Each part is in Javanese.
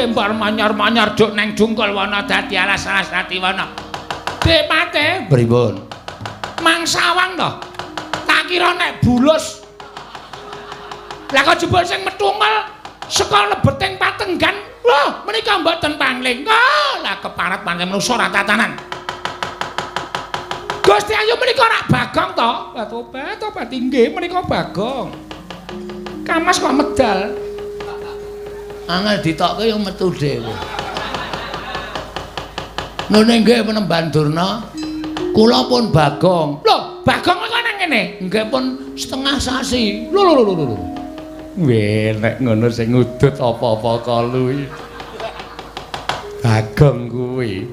Lembar manyar-manyar duk neng dungkul wana dadi alas-alas dadi wana. Dik Pate, pripun? Mangsawang to. Tak kira nek bulus. Lah kok jebul sing metungel saka lebeting patenggan. Lho, menika mboten pangling. Oh, lah keparat pancen manusa ora tatanan. Gusti Ayu menika rak Bagong to? Lah tobat tobat inggih menika Bagong. Kamas kok medal. Angel ditokke ya metu dhewe. Ngene nggih Penemban Durna. Kula pun Bagong. Lho, Bagong kok nang ngene? Nggih pun setengah sasi. Lho lho lho lho. Weh, nek ngono sing ngudut apa-apa kalu iki. Bagong kuwi.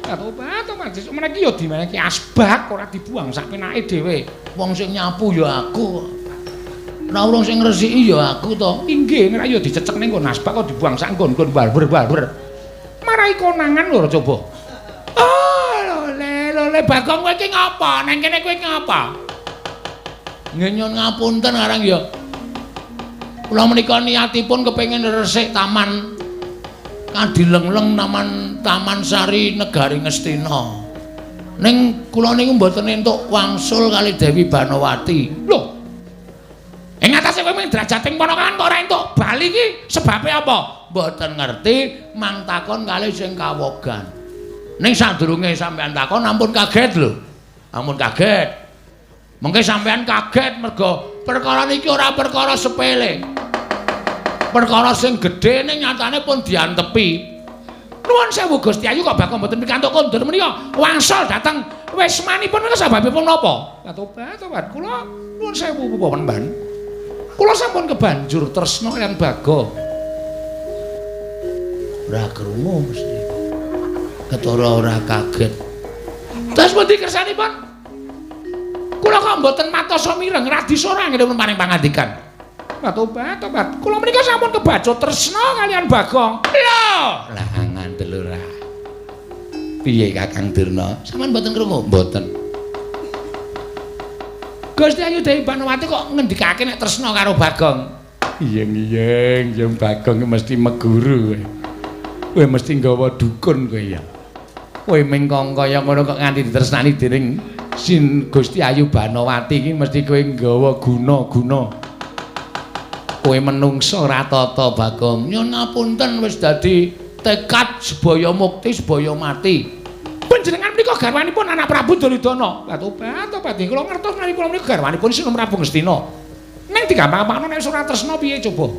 Tobat tobat meniki ya dimeneki asbak ora dibuang sak penake dhewe. Wong sing nyapu ya aku. Ora urung sing ngresiki ya aku to. Inggih, nek ya dicecek ning nggon asbak kok dibuang sak nggon-nggon barber-barber. Marai konangan lho coba. Oh, lole lole Bagong kowe iki ngapa? Nang kene kowe ngapa? Nggih nyuwun ngapunten arang ya. Kula menika niatipun kepengin resik taman Kadilengleng taman Taman Sari Negari Ngastina. Ning kula niku mboten entuk wangsul kali Dewi Banowati. Lho. Ing atase kowe mung derajating ponakan kok ora entuk bali iki sebabe apa? Mboten ngerti, mang takon kali sing kawogan. Ning sadurunge sampean takon ampun kaget lho. Ampun kaget. Mengke sampean kaget mergo perkara niki ora perkara sepele. Perkara sing gedhe ning nyatane pun diantepi. Nuwun sewu Gusti Ayu kok bakal mboten pikantuk kondur menika wangsul dhateng wismanipun menika sebabipun napa? Tobat tobat kula nuwun sewu Penemban. Kula sampun kebanjur tresna kaliyan Bagong. Ora krungu mesti. Ketara ora kaget. Terus pundi kersanipun? Kula kok mboten matosa mireng radisa ora ngene paring pangandikan. Tobat tobat kula menika sampun kebacut tresna kaliyan Bagong. Lho, lah ngandel ora. Piye Kakang Durna? Sampeyan mboten krungu? Mboten. Gusti Ayu Dewi Banowati kok ngendikake nek tresna karo Bagong? Iyeng-iyeng, yen Bagong mesti meguru kowe. Kowe mesti nggawa dukun kowe ya. Kowe mingkong kaya ngono kok nganti ditresnani dening Sin Gusti Ayu Banowati iki mesti kowe nggawa guna-guna. Kowe menungso ora tata Bagong. Nyuwun ngapunten wis dadi tekad sebaya mukti sebaya mati. Panjenengan menika garwanipun anak Prabu Duryudana. Lah tobat tobat kula ngertos menawi kula menika garwanipun Sinun Prabu Ngastina. Ning digampang-gampangno nek ora tresna piye coba?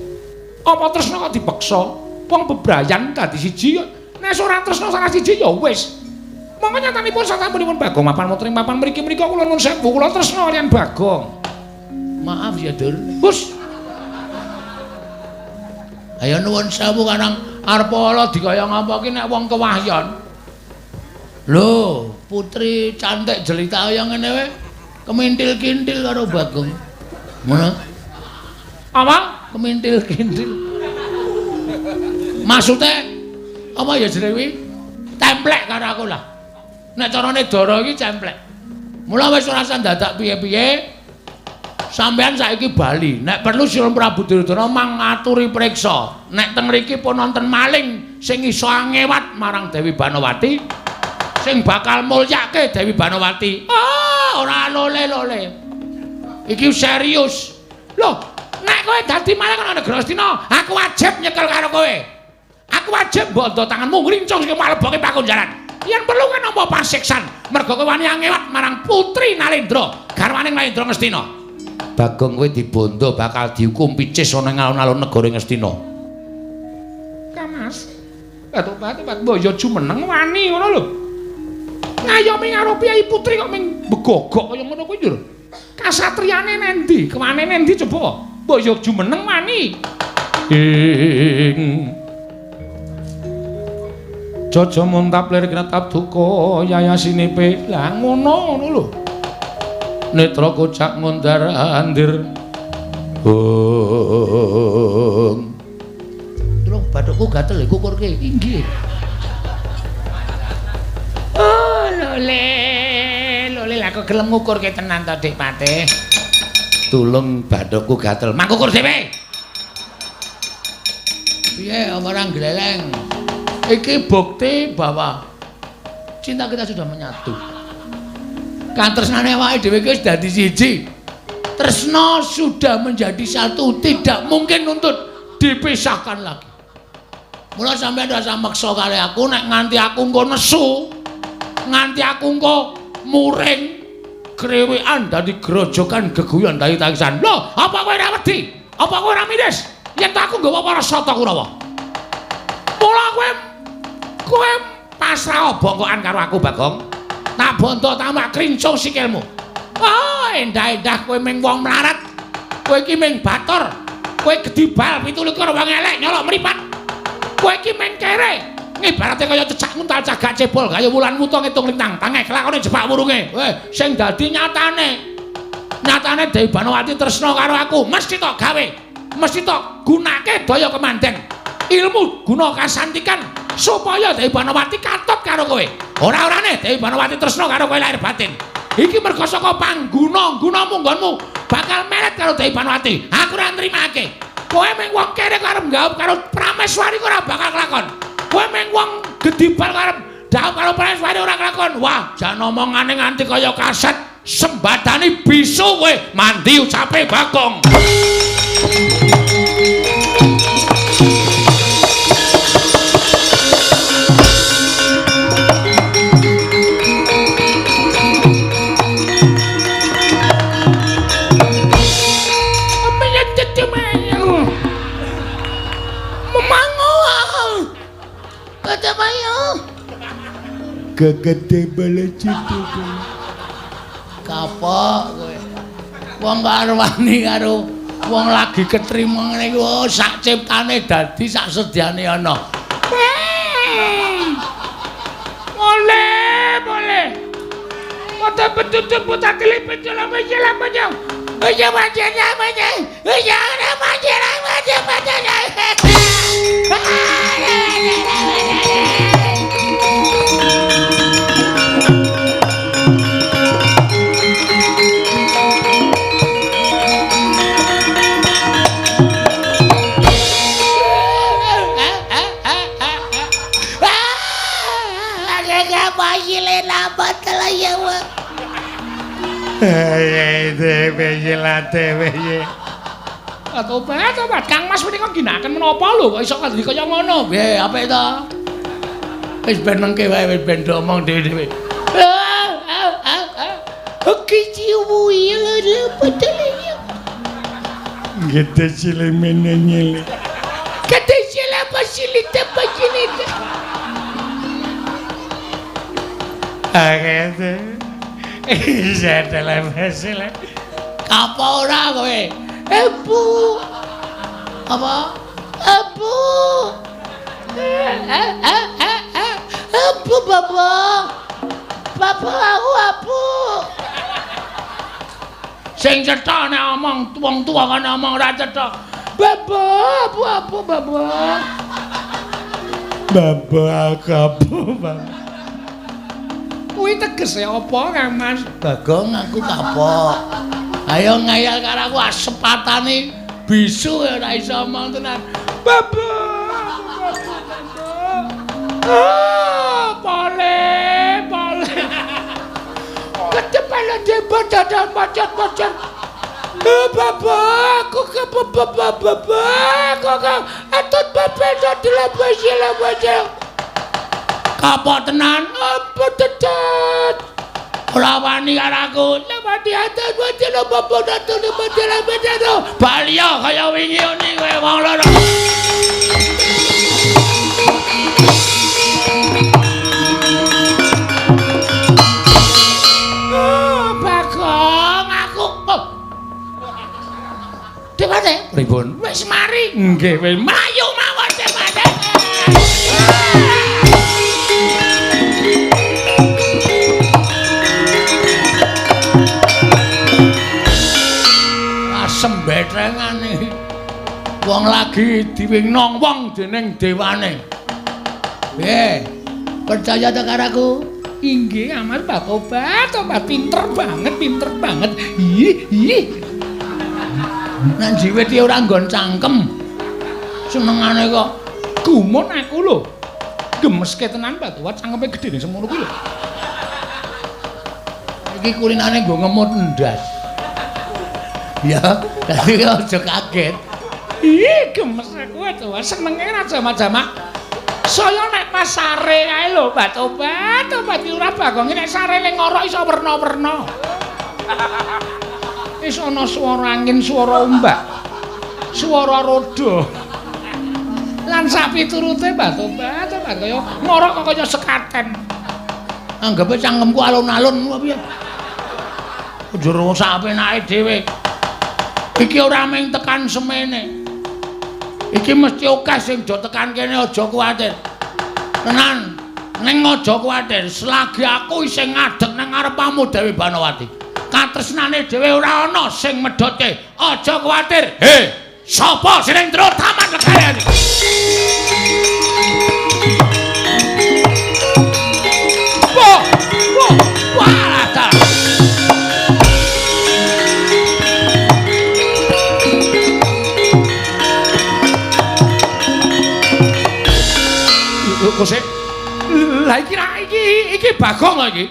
Apa tresna kok dipeksa? Wong bebrayan dadi siji nek ora tresna salah siji ya wis. Monggo nyatanipun sasampunipun Bagong mapan wonten ing papan mriki menika kula nuwun sewu kula tresna kaliyan Bagong. Maaf ya Dur. Hus. Ayo nuwun sewu karang arep ala dikaya ngapa ki nek wong kewahyon. Lho, putri cantik jelita kaya ngene wae kemintil-kintil karo Bagong. Ngono. Apa? Kemintil-kintil. Maksude apa ya jenenge kuwi? Templek karo aku lah. Nek carane dara iki cemplek. Mula wis ora usah dadak piye-piye. Sampeyan saiki bali. Nek perlu Sinun Prabu Duryudana mangaturi priksa. Nek teng mriki pun wonten maling sing iso angewat marang Dewi Banowati, sing bakal mulyake Dewi Banowati. Ah, ora lole-lole. Iki serius. Loh, nek kowe dadi maling ana negara Astina, aku wajib nyekel karo kowe. Aku wajib bondo tanganmu ngrincung sing maleboke pakunjaran. Yen perlu kan nampa pasiksan, mergo kowe wani angewat marang Putri Nalendra, garwane Nalendra Ngastina. Bagong kowe dibondo bakal dihukum picis ana ing alun-alun negara Ngastina. Kamas. Tobat-tobat mbok ya jumeneng wani ngono lho. Ngayomi karo piyai putri kok ming begogok kaya ngono kuwi lho. Kasatriyane nendi? Kewane nendi coba? Mbok ya jumeneng wani. Ing Jaja muntap lir kretap duka yayasinipe. Lah ngono ngono lho. Netra kocak ngundar andir. Hong. Tulung bathukku gatel kukurke. Inggih. Oh, lole, lole lah kok gelem ngukurke tenan to, Dik Patih. Tulung bathukku gatel. Mangkukur dhewe. Piye ora gleleng? Iki bukti bahwa cinta kita sudah menyatu. Katresnane awake dhewe iki wis dadi siji. Tresna sudah menjadi satu, tidak mungkin untuk dipisahkan lagi. Mula sampeyan ora usah meksa karo aku nek nganti aku engko nesu, nganti aku engko muring krewekan dadi grojokan geguyon dadi tangisan. Lho, apa kowe ora wedi? Apa kowe ora miris? Yen aku nggawa para sata Kurawa. Mula kowe pasrah bongkokan karo aku, Bagong. Tak bonto tamak krincung sikilmu. Oh, endah-endah kowe ming wong mlarat. Kowe iki ming bator. Kowe gedibal 27 wong elek nyolok mripat. Kowe iki ming kere. Ngibarate kaya cecak nguntal cagak cebol kaya wulan wuta ngitung lintang. Tangeh kelakone jebak wurunge. Weh, sing dadi nyatane. Nyatane Dewi Banowati tresna karo aku, mesti tok gawe. Mesti tok gunake daya kemanden. Ilmu guna kasantikan supaya Dewi Banowati katut karo kowe. Ora-orane Dewi Banowati tresna karo kowe lahir batin. Iki merga saka pangguna-gunamu nggonmu bakal meret karo Dewi Banowati. Aku ora nrimake. Kowe mung wong kere karo nggawup karo Prameswari ora bakal kelakon. Kowe mung wong gedibal karo dhawup karo Prameswari ora kelakon. Wah, jan omongane nganti kaya kaset sembadani bisu kowe. Mandi ucape Bagong. Gegede bala citu. Kapok kowe. Wong karo wani karo wong lagi ketrima ngene iki, oh sak ciptane dadi sak sedyane ana. Boleh, boleh. Kota betutu putar telipet jalan jalan panjang. Iya macam macam. Iya macam macam macam. Tobat, Kang Mas menika ginakaken menapa lho kok iso kandhi kaya ngono? Piye, apik to? Wis ben mengke wae, wis ben omong dhewe-dhewe. Gede cilik menene. Gede cilik apa cilik apa cilik. Agete. Isa televisi. Apa ora kowe? Ebu. Apa? Ebu. Ebu bapak. Bapak aku abu. Sing cetha nek omong wong tuwa kan omong ora cetha. Bapak, abu abu bapak. Bapak aku abu, bapak. Kuwi tegese apa Kang Mas? Bagong aku kapok. Ayo ngayal karo aku asepatane bisu ora iso omong tenan. Bapak, bapak, bapak. Ah, boleh, boleh. Ketepala debot dadan macet-macet. Bapak, aku ke bapak, bapak, aku ke atut bapak dadi lebih. Kapok tenan, apa tetet. Ora wani karo aku. Lewati atut bapak bapak dadi lebih Baliyo kaya wingi oni kowe wong loro. Oh, Bagong, aku. Oh. Dewate, pripun? Wis mari. Nggih, wis mlayu mawon dewate. Sembetrengane wong lagi diwingnong wong dening dewane. Piye? Percaya ta karo aku? Inggih, Mas Bakobat, obat pinter banget, pinter banget. Ih, ih. Nek jiwit ora nggon cangkem. Senengane kok Gumun aku lho. Gemeske tenan Batuwat cangkeme gedhe semono kuwi lho. Iki kulinane nggo ngemut ndas. Ya, dadi aja kaget. Ih, gemes aku Batuwat senenge ra jamak-jamak. Saya nek pas sare kae lho Batuwat, obat ora Bagong nek sare ning ngorok iso werna-werna. Wis ana swara angin, swara ombak, swara roda. Lan sapiturute Batuwat, obat kaya ngorok kok kaya sekaten. Anggepe cangkemku alun-alun apa piye? Jero sak penake dhewe. Iki ora mung tekan semene. Iki mesti akeh sing do tekan kene, aja kuwatir. Tenan, ning aja kuwatir, selagi aku isih ngadeg nang ngarepamu Dewi Banowati. Katresnane dhewe ora ana sing medhotke. Aja kuwatir. He, sapa sing ning jero taman negara iki? Wah, wah, wah, ta. Lho kok sik. Lah iki iki Bagong lho iki.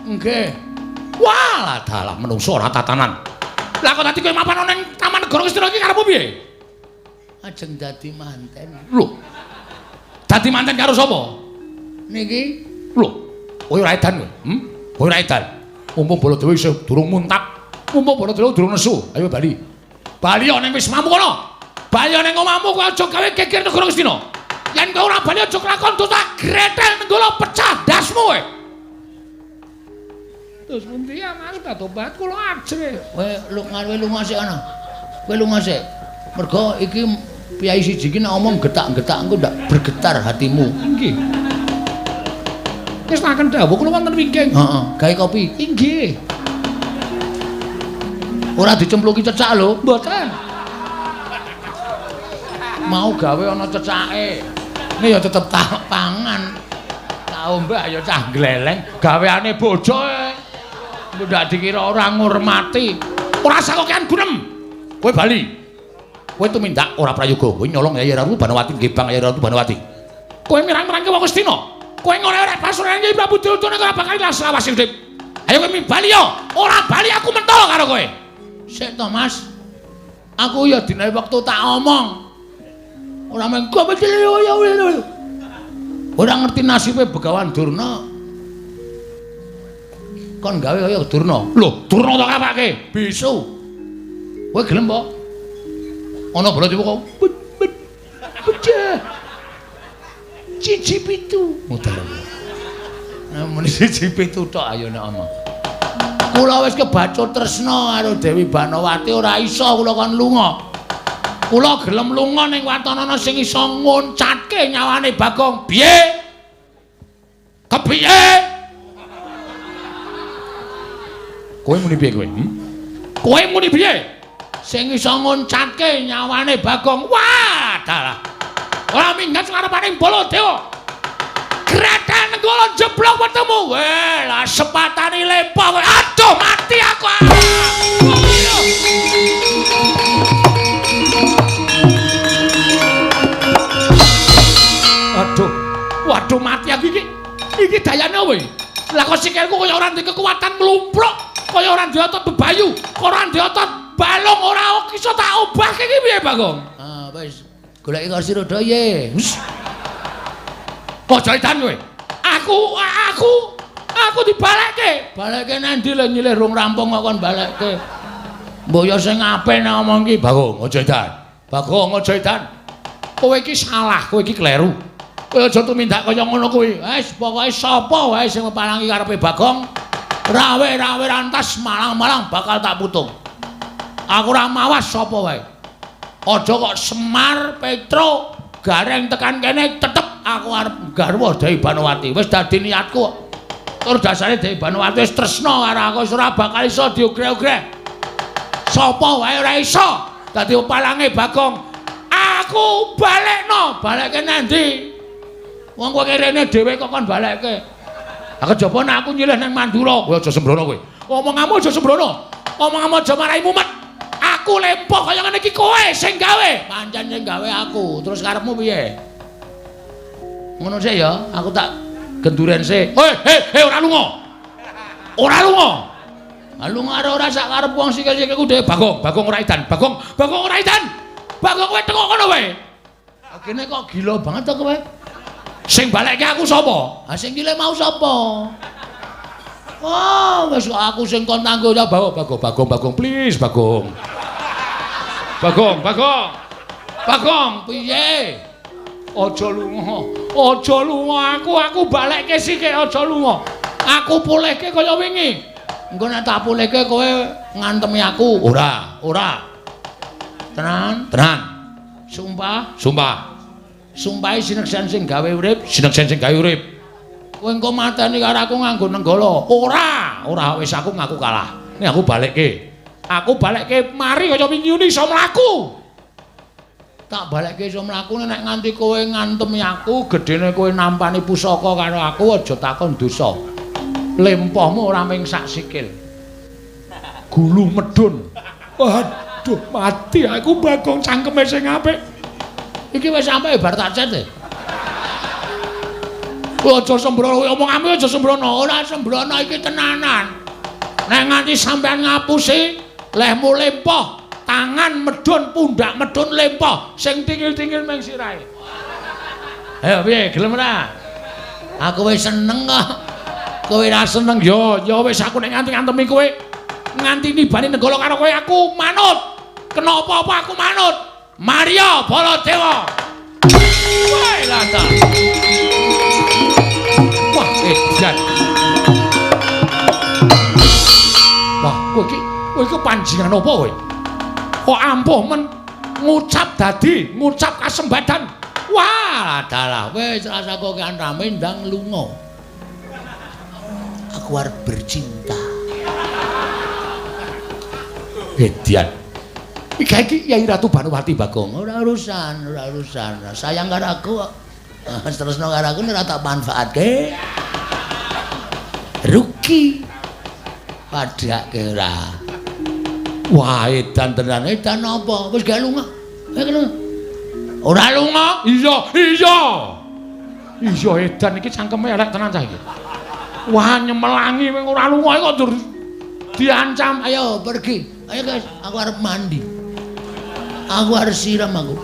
Nggih. Wah, dalah menungso ora tatanan. Lah kok dadi kowe mapan ning Taman Negara Ngastina iki karepmu piye? Ajeng dadi manten. Lho. Dadi manten karo sapa? Niki. Lho, kowe ora edan kowe? Hmm? Kowe ora edan. Mumpung Baladewa isih durung muntap, mumpung Baladewa durung nesu. Ayo bali. Bali ning wismamu kono. Bali ning omahmu kowe aja gawe geger negara Ngastina. Yen kowe ora bali aja kelakon tak gretel nenggala pecah ndasmu kowe. Terus pundi ya Mas Batobat kula ajrih. Kowe lunga lunga sik ana. Kowe lunga sik. Mergo iki piyai siji iki nek omong getak-getak engko ndak bergetar hatimu. Nggih. Wis taken dawuh kula wonten wingking. Heeh, gawe kopi. Inggih. Ora dicempluki cecak lho. Mboten. Mau gawe ana cecake. Ini ya tetep tak pangan. Tak ombe ya cah gleleng gaweane bojo. Ndak dikira ora ngurmati. Ora sakokean gunem. Kowe bali. Kowe tumindak ora prayoga. Kowe nyolong Yayi Ratu Banowati, ngebang Yayi Ratu Banowati. Kowe mirang-mirangke wong Ngastina. Kowe ngorek-orek pasuran Kyai Prabu Duryudana ora bakal ilang selawase urip. Ayo kowe bali yo. Ora bali aku mentol karo kowe. Sik to, Mas. Aku ya dinae wektu tak omong. Ora mengko ora ngerti nasibe Begawan Durna. Kon gawe kaya Durna. Lho, Durna tak apake? Bisu. Kowe gelem po? Ana Baladewa kok pecah. Siji pitu. Mutar. Nah, muni siji pitu tok ayo nek omong. Kula wis kebacut tresna karo Dewi Banowati ora iso kula kon lunga. Kula gelem lunga ning watonana sing iso ngoncatke nyawane Bagong. Piye? Kepiye? Kowe muni piye kowe? Hmm? Kowe muni piye? Sing iso ngoncatke nyawane Bagong. Wah, dalah. Ora minggat ngarepaning Baladewa. Gretel nenggala jeblok wetemu. Weh, lah sepatane lempoh kowe. Aduh, mati aku. Aduh. Waduh, mati aku iki. Iki dayane apa iki? Lah kok sikilku kaya ora ndek kekuatan mlumpruk, kaya ora ndek otot bebayu, ora ndek otot balung, ora iso tak obahke iki piye, Bagong? Ah, wis. Goleki kursi roda ye. Aja edan kowe. Aku dibalekke. Balekke nang ndi lho nyilih rung rampung kok kon balekke. Mbok ya sing apik nek omong iki, Bagong, aja edan. Bagong, aja edan. Kowe iki salah, kowe iki kleru. Kowe aja tumindak kaya ngono kuwi. Wis pokoke sapa wae sing mepalangi karepe Bagong, rawe-rawe rantas malang-malang bakal tak putung. Aku ora mawas sapa wae. Aja kok Semar, Petro, Gareng tekan kene tetep aku arep garwa Dewi Banowati. Wis dadi niatku. Tur dasare Dewi Banowati wis tresna karo aku, wis ora bakal iso diogreh-ogreh. Sapa wae ora iso dadi palange Bagong. Aku balekno, balekke nang ndi? Wong kowe rene dhewe kok kon balekke. Lah kejaba nek aku nyilih nang Mandura, kowe aja sembrono kowe. Omonganmu aja sembrono. Omonganmu aja marai mumet. Aku lempoh kaya ngene iki kowe sing gawe. Pancen sing gawe aku. Terus karepmu piye? Ngono sik ya, aku tak genduren sik. Hei, hei, hei ora lunga. Ora lunga. Ha lunga karo ora sak karep wong sikil-sikilku dhewe. Bagong, Bagong ora edan. Bagong, Bagong ora edan. Bagong kowe tengok kono kowe. Kene kok gila banget to kowe. Sing balekke aku sapa? Ha sing gile mau sapa? Oh, wis aku sing kon tanggung jawab. Bagong, Bagong, Bagong, please Bagong. Bagong, Bagong. Bagong, piye? Aja lunga. Aja lunga aku balekke sithik aja lunga. Aku pulihke kaya wingi. Engko nek tak pulihke kowe ngantemi aku. Ora, ora. Tenan, tenan. Sumpah, sumpah. Sumpahe sineksen sing gawe urip, sineksen sing gawe urip. Kowe engko mateni karo aku nganggo nenggala. Ora, ora wis aku ngaku kalah. Nek aku balekke. Aku balekke mari kaya wingi iso mlaku. Tak balekke iso mlaku nek nganti kowe ngantemi aku, gedene kowe nampani pusaka karo aku aja takon dosa. Lempohmu ora ming sak sikil. Gulu medun. Waduh, mati aku Bagong cangkeme sing apik. Iki wis sampe bar tak cet e. Kowe aja sembrono, omonganmu aja sembrono. Ora sembrono iki tenanan. Nek nganti sampean ngapusi, lehmu lempoh, tangan medun, pundak medun lempoh, sing tingil-tingil ming sirahe. Ayo piye, gelem ora? Aku wis seneng kok. Kowe ora seneng ya, ya wis aku nek nganti ngantemi kowe, nganti nibani nenggala karo kowe aku manut. Kena apa-apa aku manut. Maria Baladewa. Wah, lata. Wah, edan. Wah, kowe iki panjingan apa kowe? Kok ampuh men ngucap dadi, ngucap kasembadan. Wah, dalah wis rasa kok rame ndang lunga. Aku arep bercinta. Edian. Iki Kyai Ratu Banowati Bagong. Ora urusan, ora urusan. Sayang karo aku kok. Tresno karo aku ora tak manfaatke. Rugi. Padhake ora. Wah, edan tenan. Edan apa? Wis gak lunga. Ayo lunga. Ora lunga? Iya, iya. Iya edan iki cangkeme elek tenan cah iki. Wah, nyemelangi wing ora lunga kok ndur diancam. Ayo pergi. Ayo guys, aku arep mandi. Aku harus siram aku.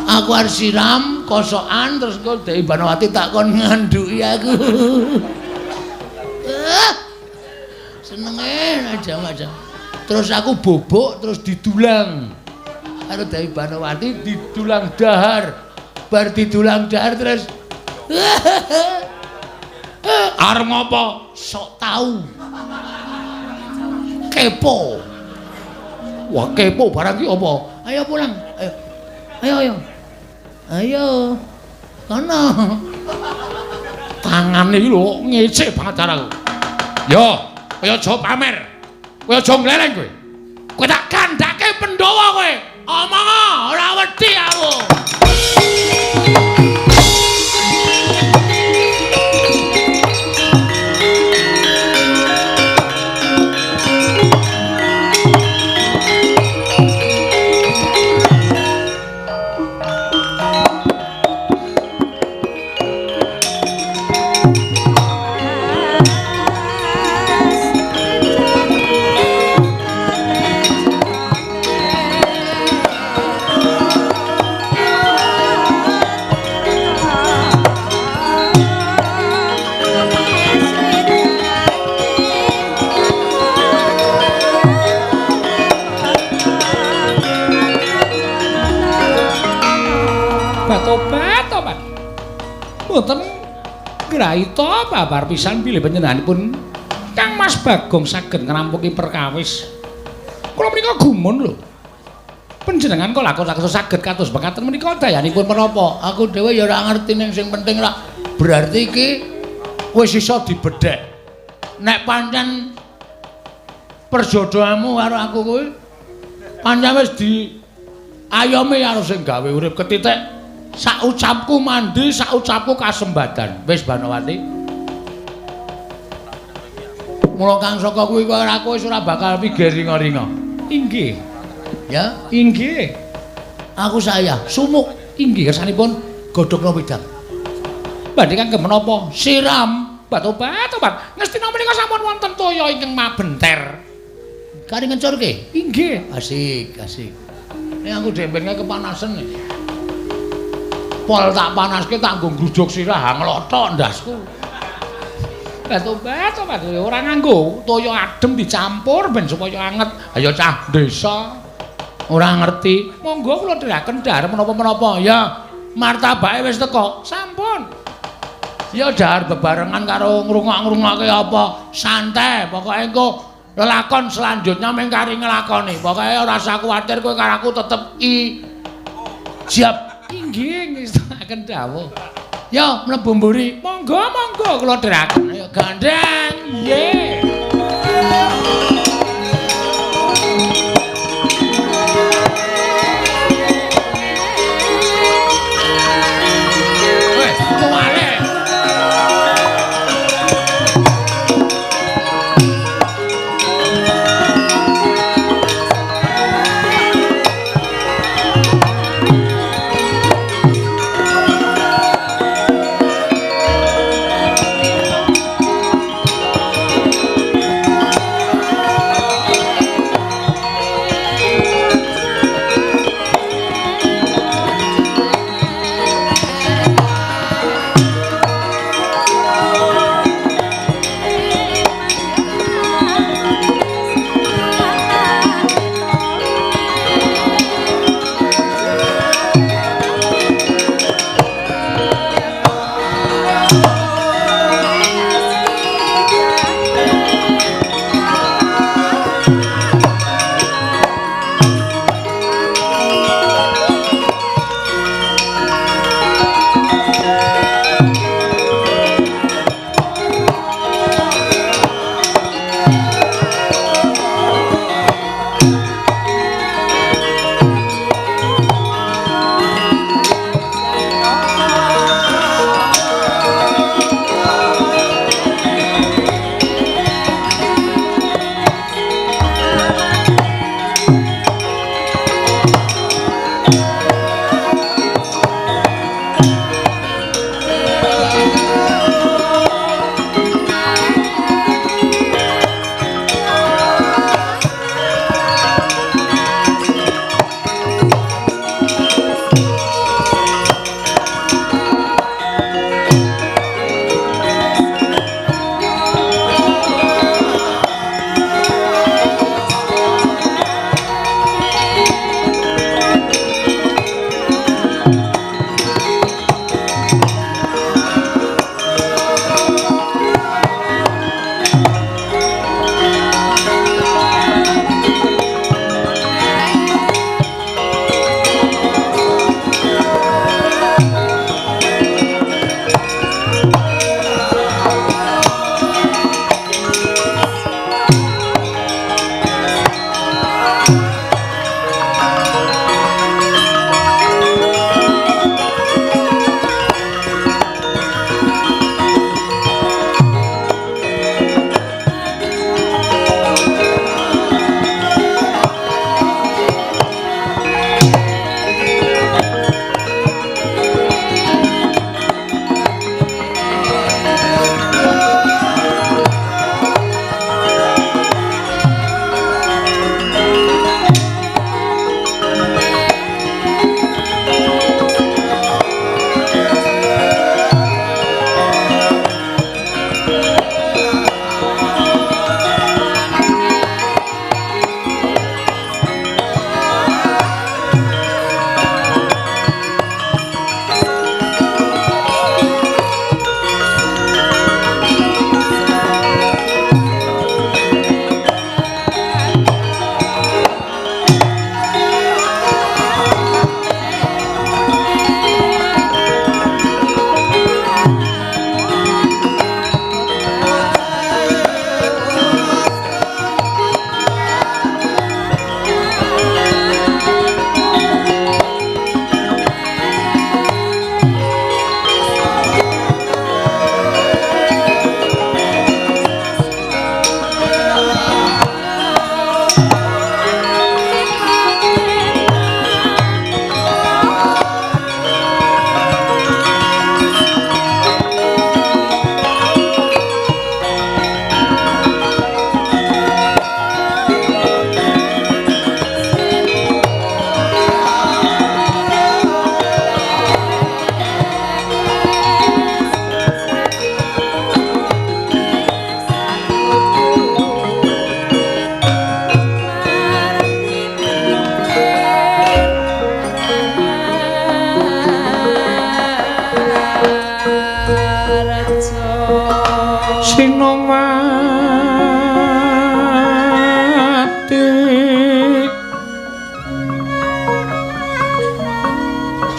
Aku harus siram kosokan terus kok Dewi Banowati tak kon ngandhuki aku. Senenge aja-aja. Terus aku bobok terus didulang. Karo Dewi Banowati didulang dahar. Bar didulang dahar terus arep ngopo? Sok tahu. Kepo. Wah, kepo barang ki apa? Ayo pulang. Ayo. Ayo, ayo. Ayo. Kono. Tangane iki lho ngecek banget caraku. Yo, kowe aja pamer. Kowe aja ngleleng kowe. Kowe tak kandhake Pandhawa kowe. Omong ora wedi aku. Tobat-tobat. Mboten ngraita babar pisan bilih panjenenganipun Kang Mas Bagong saged ngrampungi perkawis. Kula menika gumun lho. Panjenengan kok lakon-lakon saged kados mekaten menika dayanipun menapa? Aku dhewe ya ora ngerti ning sing penting rak berarti iki wis iso dibedhek. Nek pancen perjodohanmu karo aku kuwi pancen wis di ayome karo sing gawe urip ketitik. Sak ucapku mandi, sak ucapku kasembadan. Wis Banowati. Mula Kang Saka kuwi kaya aku wis ora bakal pikir ringa-ringa. Inggih. Ya, inggih. Aku saya sumuk inggih kersanipun godhogna wedang. Badhe kangge menapa? Siram. Obat-obat. Ngastina menika sampun wonten toya ingkang mabenter. Kari ngencurke? Inggih. Asik, asik. Nek aku dempenge kepanasen. Pol tak panaske tak nggo nggrujug sirah nglothok ndasku. Obat-obat ora nganggo toya adem dicampur ben supaya anget. Ayo cah desa ora ngerti. Monggo kula dherekaken dhahar menapa-menapa. Ya, martabake wis teko. Sampun. Ya dhahar bebarengan karo ngrungok-ngrungokke apa. Santai, pokoke engko lelakon selanjutnya mung kari nglakoni. Pokoke ora usah kuwatir kowe karo aku tetep i siap. Inggih, ngestokaken dawuh. Ya, mlebu mburi. Monggo, monggo kula dherekaken. Ayo gandeng. Nggih. Weh, kuwale.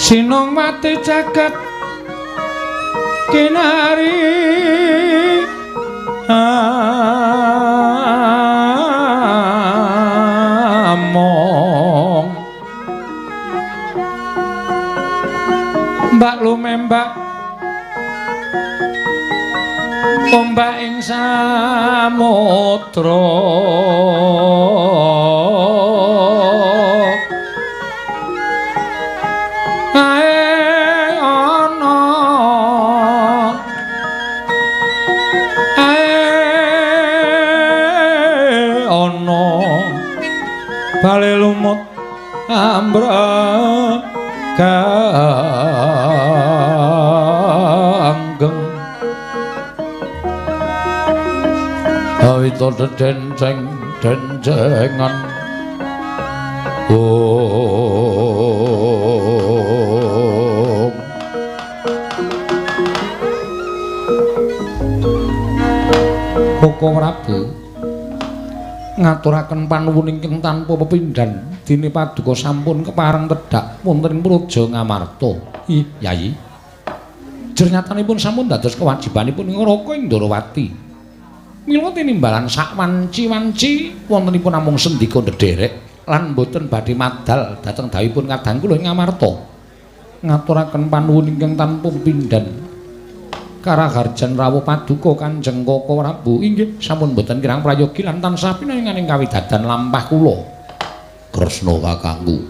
Sinongwati jagat kinari among mbak lumembak ombak ing samudra ae ana ae ana bale lumut ambrek ganggeng awito denceng dencengan om. Koko Prabu ngaturaken panuwun ingkang tanpa pepindhan dene paduka sampun kepareng tedhak wonten ing Praja Ngamarta. Ih, Yayi. Jernyatanipun sampun dados kewajibanipun ing Raka Indrawati. Mila tinimbalan sak wanci-wanci wontenipun namung sendika ndederek lan boten badhe madal dhateng dawuhipun kadang kula ing Ngamarta. Ngaturaken panuwun ingkang tanpa pepindhan. Karaharjan rawuh paduka Kanjeng Koko Prabu inggih sampun boten kirang prayogi lan tansah pinaringan kawidadan lampah kula. Kresna kakangku.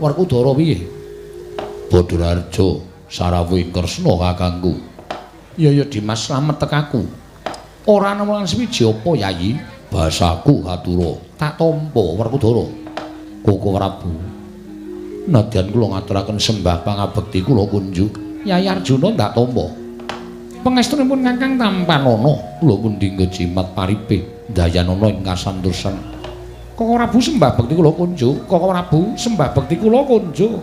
Werkudara piye? Badararja sarawuhing Kresna kakangku. Ya ya Dimas slamet tekaku. Ora ana lan suwiji apa Yayi? Basaku katura. Tak tampa Werkudara. Koko Prabu. Nadyan kula ngaturaken sembah pangabekti kula kunjuk. Yayi Arjuna ndak tampa. Pangestunipun kakang tampanana kula pundi nggo jimat paripe dayanana ing kasantosan. Koko Prabu sembah bekti kula kunjuk, Koko Prabu sembah bekti kula kunjuk.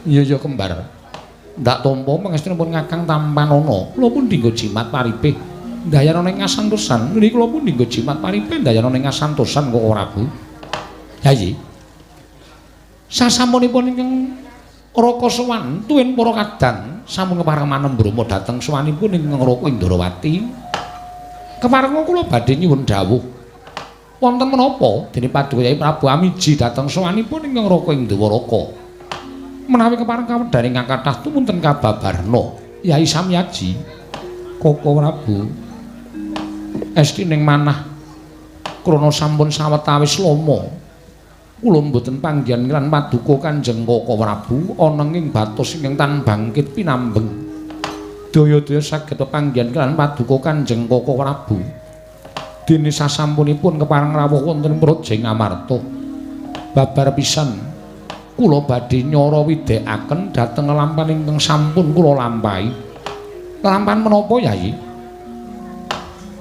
Iya ya kembar. Ndak tampa pangestunipun kakang tampanana kula pundi nggo jimat paripe dayanana ing kasantosan. Niki kula pundi nggo jimat paripe dayanana ing kasantosan Koko Prabu. Yayi. Sasampunipun ingkang Raka sowan tuwin para kadang sampun kepareng manembrama dhateng sowanipun ingkang Raka Indrawati. Keparenga kula badhe nyuwun dawuh. Wonten menapa dene paduka Yai Prabu Amiji dhateng sowanipun ingkang Raka Indrawaka. Menawi kepareng kawedhar ingkang kathah tumunten kababarna Yai Samyaji Koko Prabu esti ning manah krana sampun sawetawis lama kula mboten panggihan lan paduka Kanjeng Koko Prabu ana ing batos ingkang tan bangkit pinambeng. Daya-daya saged panggihan lan paduka Kanjeng Koko Prabu. Dene sasampunipun kepareng rawuh wonten Praja Ngamarta. Babar pisan kula badhe nyara widhekaken dhateng lelampahan ingkang sampun kula lampahi. Lelampahan menapa Yayi?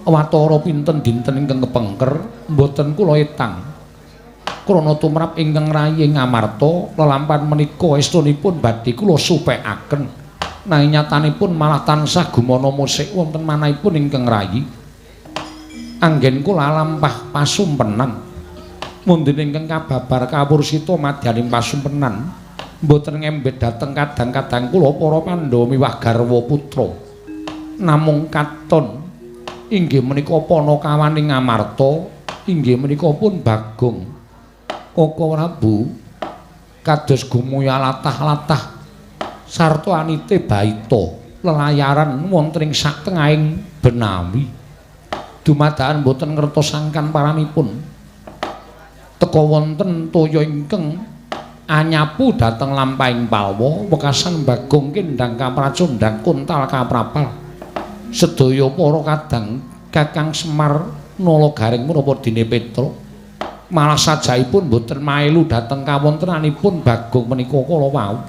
Watara pinten dinten ingkang kepengker mboten kula etang. Krana tumrap ingkang rayi Ngamarta lelampahan menika estunipun badhe kula supekaken nanging nyatanipun malah tansah gumana musik wonten manahipun ingkang rayi. Anggen kula lampah pasumpenan mundine ingkang kababar kawursita madyaning pasumpenan mboten ngembet dhateng kadang-kadang kula para Pandhawa miwah garwa putra. Namung katon inggih menika panakawaning Ngamarta inggih menika pun Bagong Koko Prabu kados gumuya latah-latah sarta anite baita lelayaran wonten ing satengahing benawi. Dumadakan boten ngertos sangkan paranipun. Teka wonten toya ingkang anyapu dhateng lampahing palwa wekasan Bagong kendhang kapracondhang kuntal kaprapal. Sedaya para kadang Kakang Semar Nala Garing menapa dene Petruk malah sajaipun boten maelu dhateng kawontenanipun Bagong menika kala wau.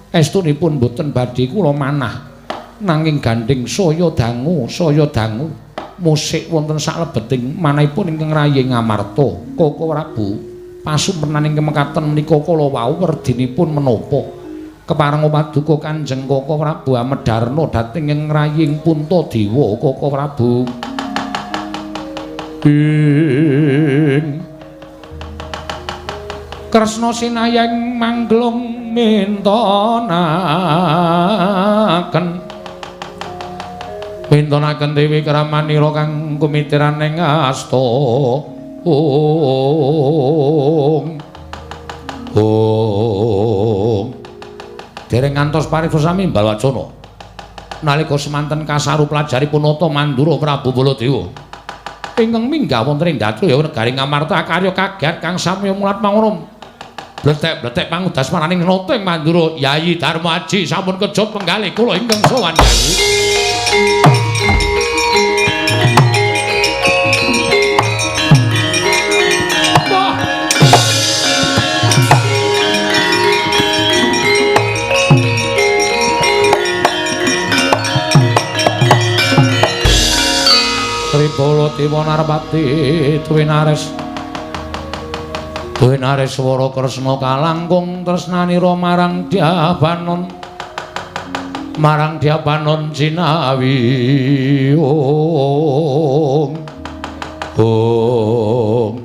Estunipun boten badhe kula manah nanging gandheng saya dangu musik wonten saklebeting manahipun ingkang rayi Ngamarta. Koko Prabu pasumpenan ingkang mekaten menika kala wau werdinipun menapa? Kepareng paduka Kanjeng Koko Prabu amedharna dhateng ing raying Puntadewa Koko Prabu. Ing Kresna sinayeng mangglung mintonaken mintonaken dewi kramanira kang kumitiran ing asta. Ong Ong dereng ngantos paribasa sami balwacana nalika semanten kasaru pelajaripun Nata Mandura Prabu Baladewa ingkang minggah wonten ing Datraya negari Ngamarta karya kagiat kang samya mulat mangono bletek-bletek pangudas maraning nata ing Mandura. Yayi Darmaji sampun kejot penggalih kula ingkang sowan Yayi. Tribala Dewa Narpati Dwinares Dwinares swara Kresna kalangkung tresnanira marang Dyabanon marang Dyabanon jinawi. Ong Ong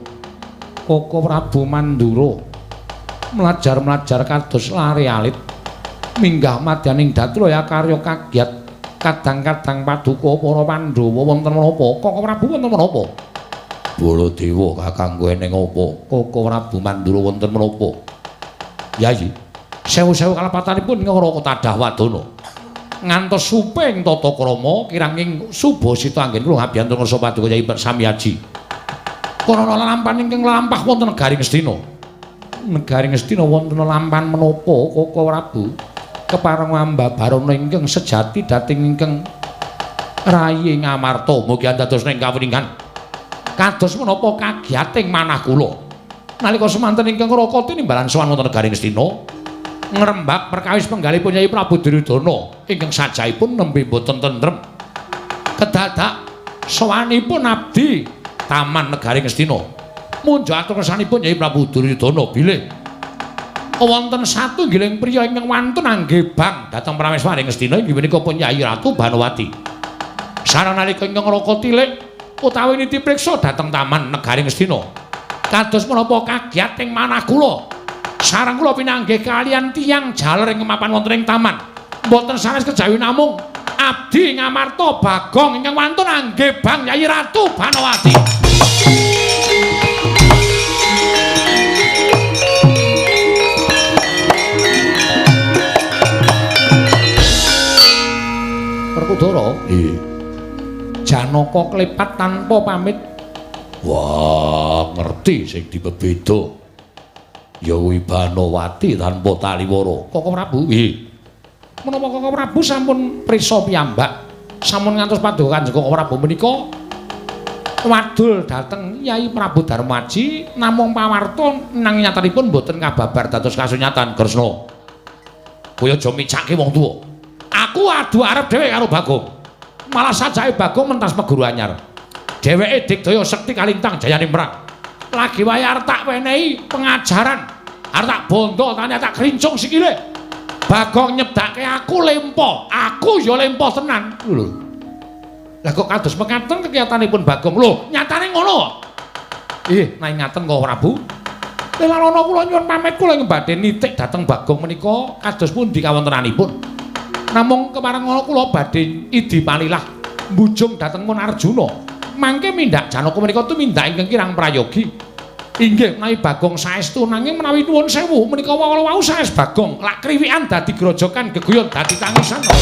Koko Prabu Mandura mlajar-mlajar kados lare alit minggah madyaning Datraya karya kagiat kadang-kadang paduka para Pandhawa wonten menapa? Koko Prabu wonten menapa? Baladewa kakangku eneng apa? Koko Prabu Mandura wonten menapa? Yayi, sewu-sewu kalepatanipun ing Raka Tadah Wadana. Ngantos suping tata krama kiranging subasita anggen kula ngabiyantu ngersa paduka Yayi Samyaji. Karana lampahan ingkang lampah wonten negari Ngastina. Negari Ngastina wonten lampahan menapa Koko Prabu? Kepareng ambabarana ingkang sejati dhateng ingkang rayi Ngamarta mugi andados ing kawuningan kados menapa kagiyating manah kula nalika semanten ingkang Raka tinimbalan sowan wonten negari Ngastina ngrembak perkawis penggalipun Yayi Prabu Duryudana ingkang sajahipun nembe boten tentrem kedadak sowanipun abdi taman negari Ngastina munjuk atur kersanipun Yayi Prabu Duryudana bilih wonten satunggiling priya ingkang wantun angge bang dhateng prameswari Ngastina inggih punika pun Yayi Ratu Banowati. Sareng nalika ingkang Raka tilik utawi niti priksa dhateng taman negari Ngastina. Kados menapa kagiyating manah kula. Sareng kula pinanggih kaliyan tiyang jaler ing mapan wonten ing taman. Mboten sanes kejawi namung abdi Ngamarta Bagong ingkang wantun angge bang Yayi Ratu Banowati. Werkudara, nggih. Janaka klepat tanpa pamit. Wah, ngerti sing dipebeda. Ya kuwi Banowati tanpa taliwara. Koko Prabu, nggih. Menapa Koko Prabu sampun prisa piyambak, sampun ngantos paduka Kanjeng Koko Prabu menika wadul dhateng Yayi Prabu Darmaji namung pawarta nanging nyatanipun boten kababar dados kasunyatan Kresna. Kowe aja micake wong tuwa. Aku adu arep dhewe karo Bagong. Malah sajake Bagong mentas meguru anyar. Dheweke digdaya sekti kalintang jayane perang. Lagi wae arep tak wenehi pengajaran. Arep tak bondo tane tak krincung sikile. Bagong nyebdake aku lempo. Aku ya lempo tenan. Lho. Lah kok kados mekaten kekiyatanipun Bagong? Lho, nyatane ngono. Ih, nek ngaten kok Prabu. Lelana kula nyuwun pamit kula ing badhe nitik dhateng Bagong menika kados pundi kawontenanipun. Namung kepareng ngono kula badhe idi palilah mbujung dhateng Mun Arjuna. Mangke mindak Janaka menika tumindak ingkang kirang prayogi. Inggih menawi Bagong saestu nanging menawi nuwun sewu menika wau saes Bagong lak kriwikan dadi grojokan geguyon dadi tangisan ora.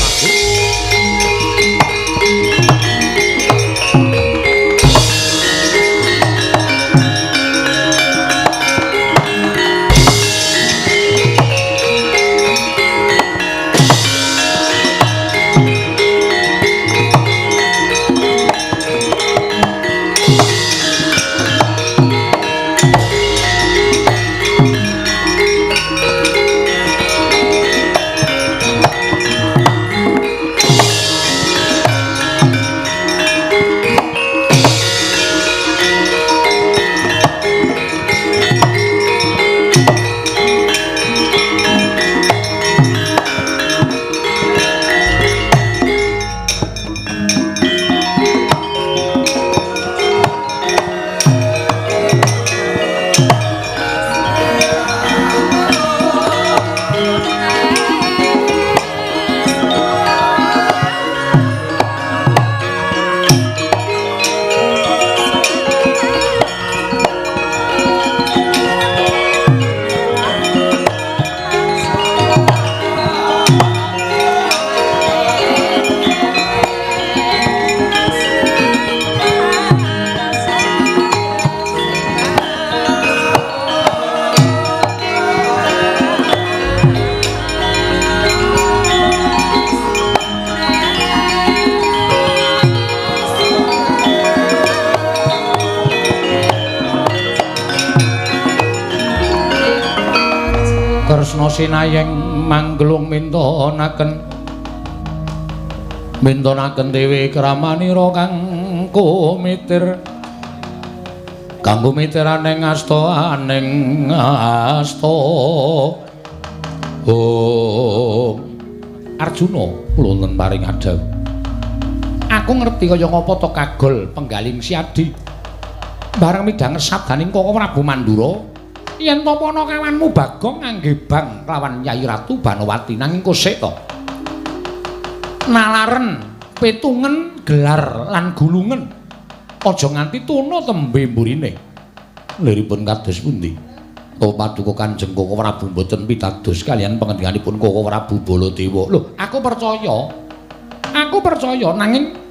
Kresna sinayeng manggelung mintonaken mintonaken dewi kramanira kang kumitir kanggo mitiraning asta aning asta. Oh Arjuna, kula wonten paring adhawuh. Aku ngerti kaya ngapa to kagol penggaling Siadi. Bareng midhanget sabdaning Koko Prabu Mandura, yen to panakawanmu Bagong ngangge bang lawan Yai Ratu Banowati, nanging kosek to. Nalaren, petungen, gelar lan gulungen. Aja nganti tuna tembe mburine. Liripun kados pundi? Oh paduka Kanjeng Koko Prabu mboten pitados kaliyan pangendhikanipun Koko Prabu Baladewa. Lho, aku percaya. Aku percaya nanging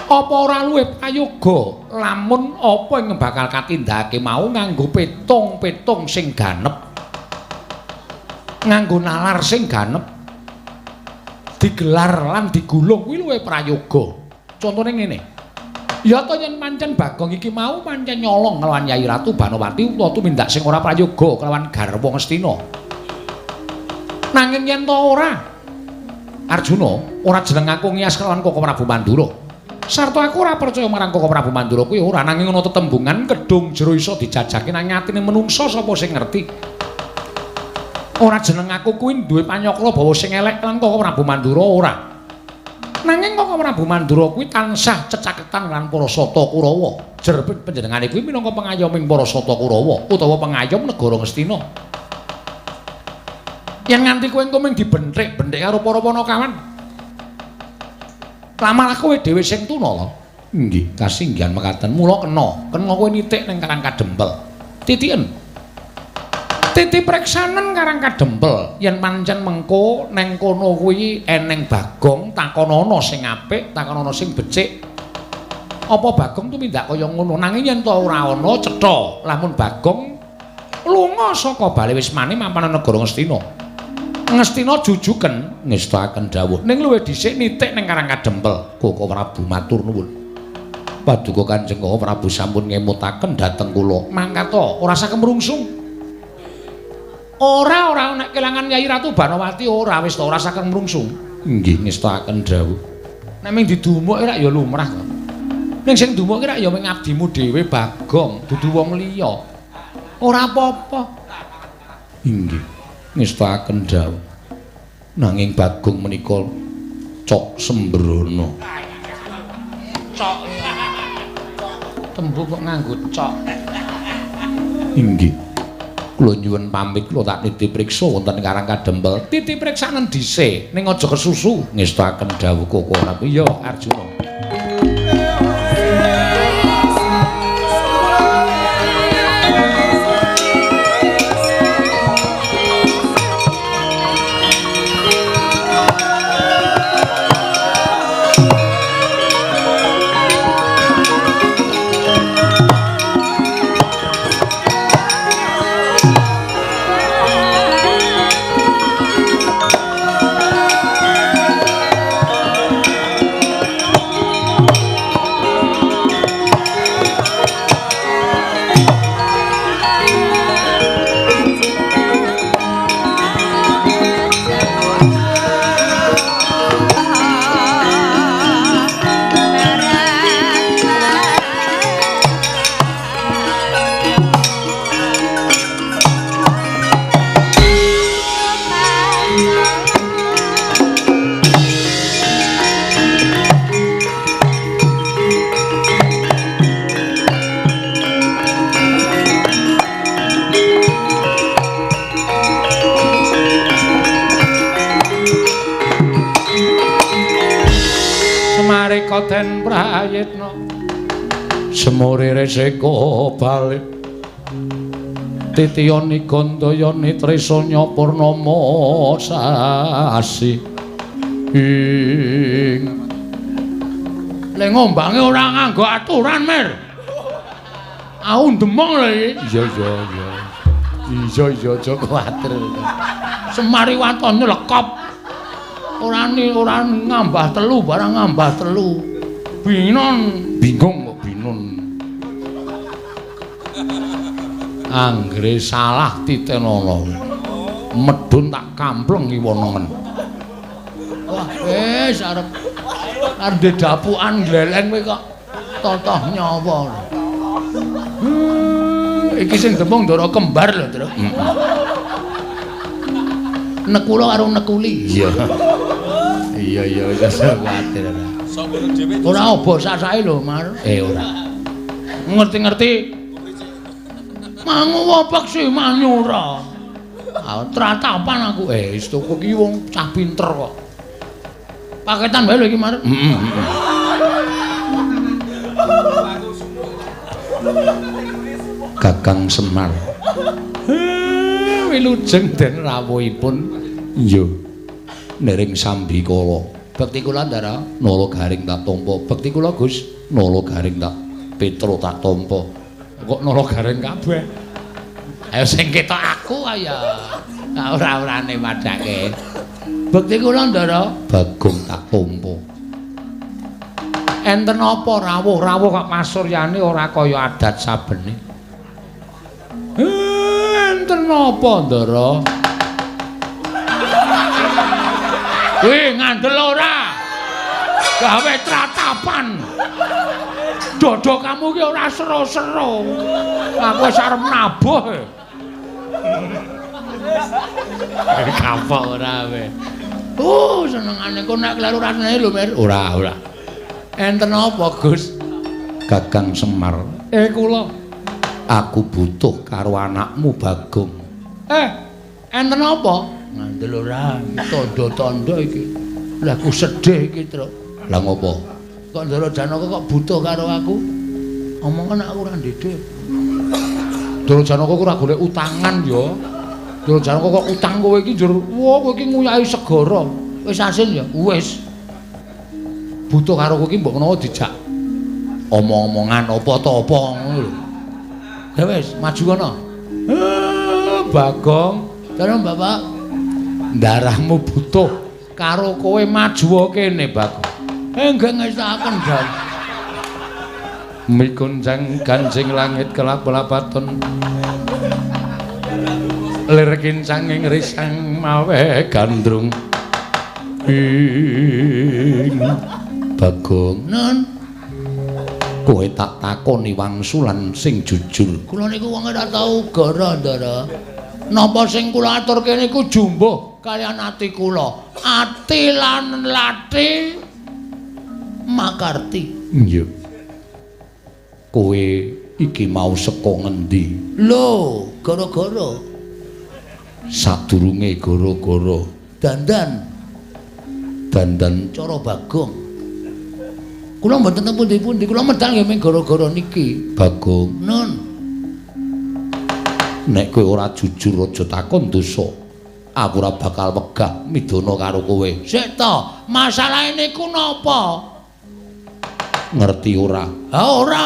apa ora luwih prayoga lamun apa ing bakal katindakake mau nganggo petung-petung sing ganep. Nganggo nalar sing ganep. Digelar lan digulung kuwi luwih prayoga. Contone ngene. Ya to yen pancen Bagong iki mau pancen nyolong kelawan Yai Ratu Banowati utawa tumindak sing ora prayoga kelawan garwa Ngastina. Nanging yen to ora, Arjuna, ora jeneng aku ngiyas kelawan Koko Prabu Mandura. Sarta aku ora percaya marang Koko Prabu Mandura kuwi ora, nanging ana tetembungan kedung jero iso dijajake nang atine menungsa sapa sing ngerti. Ora jeneng aku kuwi duwe panyakla bawa sing elek lan Koko Prabu Mandura ora. Nanging Koko Prabu Mandura kuwi tansah cecaketan lan para Sata Kurawa. Jer panjenengane kuwi minangka pengayoming para Sata Kurawa utawa pengayom negara Ngastina. Yen nganti kowe engko mung dibenthik-benthik karo para panakawan, lamalah kowe dhewe sing tuna lho. Nggih, kasinggihan mekaten. Mula kena, kena kowe nitik ning Karang Kadempel. Titiken. Titi preksanen Karang Kadempel, yen pancen mengko neng kono kuwi eneng Bagong, takonono sing apik, takonono sing becik. Apa Bagong tumindak kaya ngono? Nanging yen to ora ana cetha, lamun Bagong lunga saka bale wismane mapan negara Ngastina. Ngastina jujuken ngestakaken dawuh. Ning luwih dhisik nitik ning Karang Kadempel. Koko Prabu matur nuwun. Paduka Kanjeng Koko Prabu sampun ngemutaken dhateng kula. Mangkat to, ora usah kemrungsung. Ora ora nek kelangan Yai Ratu Banowati ora wis to ora saged mrungsung. Nggih ngestakaken dawuh. Nek ming didumuk rak ya lumrah to. Ning sing dumuk ki rak ya ming abdimu dhewe Bagong, dudu wong liya. Ora apa-apa. Inggih ngestakaken dawuh. Nanging Bagong menika cok sembrono. Cok. Tembung kok nganggo cok. Inggih. Kula nyuwun pamit, kula tak nitip priksa wonten Karang Kadempel. Titip priksanen dhisik, ning aja kesusu. Ngestakaken dawuh Koko Prabu. Iya, Arjuna. Den prayitna semure reseka balik titiyani gandayani trisanya purnama sasi ing le ngombange ora nganggo aturan Mir. Aku ndemong lho iki. Iya iya iya. Iya iya aja kuwatir. Semari waton lekop. Ora ora ngambah telu barang ngambah telu. Binon bingung kok binon. Anggere salah titenono. Medhun tak kampleng iwonongen. Wah, wis arep arep dapukan gleleng kowe kok totoh nyawa. Iki sing demung Ndara kembar lho, Truk. Nekula karo nekuli. Iya. Iya iya wis kuwatir. Ora obo sasake lho, Mar. Ora. Ngerti-ngerti. Mangu peksi manyura. Ah, tratapan aku. Wis tuku iki wong cah pinter kok. Paketan wae lho iki, Mar. Heeh. Kakang Semar. Wilujeng den rawuhipun. Iya. Nering sambikala. Bekti kula Ndara, nala garing tak tampa. Bekti kula Gus, nala garing tak Petro tak tampa. Kok nala garing kabeh? Ayo sing ketok aku ayo. Ora-orane padhake. Bekti kula Ndara, Bagong tak tampa. Enten apa rawuh-rawuh kok masuryane ora kaya adat sabene. Enten apa Ndara? Wih, ngandel ora? Gawe tratapan. Dodo kamu ki ora sero-sero. Aku wis arep nabuh. Kapok ora kowe. Senengane kok nek kleru rasane lho, Mir. Ora, ora. Enten apa, Gus? Kakang Semar. Kula. Aku butuh karo anakmu Bagong. Enten apa? Ngandel ora, tandha-tandha iki. Lah aku sedih iki, Truk. Lah ngopo? Kok Ndara Janaka kok butuh karo aku? Omongan aku ora ndhedhe. Ndara Janaka ku ora golek utangan ya. Ndara Janaka kok utang kowe iki njur, wah kowe iki nguyahi segara. Wis asin ya? Wis. Butuh karo kowe iki mbok menawa dijak omong-omongan apa ta apa ngono lho. Ya wis, maju kono. Bagong, dalem Bapak. Darahmu butuh karo kowe maju kene, Bagong. Nggih ngestakaken, Jan. Mikunjang ganjing langit kelap-lapaton. Lir kincanging risang mawe gandrung. Ing Bagong, nun. Kowe tak takoni wangsulan sing jujur. Kula niku wong ora tau gara, Ndara. Napa sing kula aturke niku jumbuh kaliyan ati kula. Ati lan lati makarti. Nggih. Kowe iki mau saka ngendi? Lho, gara-gara. Sadurunge gara-gara dandan. Dandan cara Bagong. Kula mboten teng pundi-pundi, kula medal nggih mung gara-gara niki. Bagong, nun. Nek kowe ora jujur aja takon dosa. Aku ora bakal wegah midana karo kowe. Sik to, masalahe niku napa? Ngerti ora? Ha ora.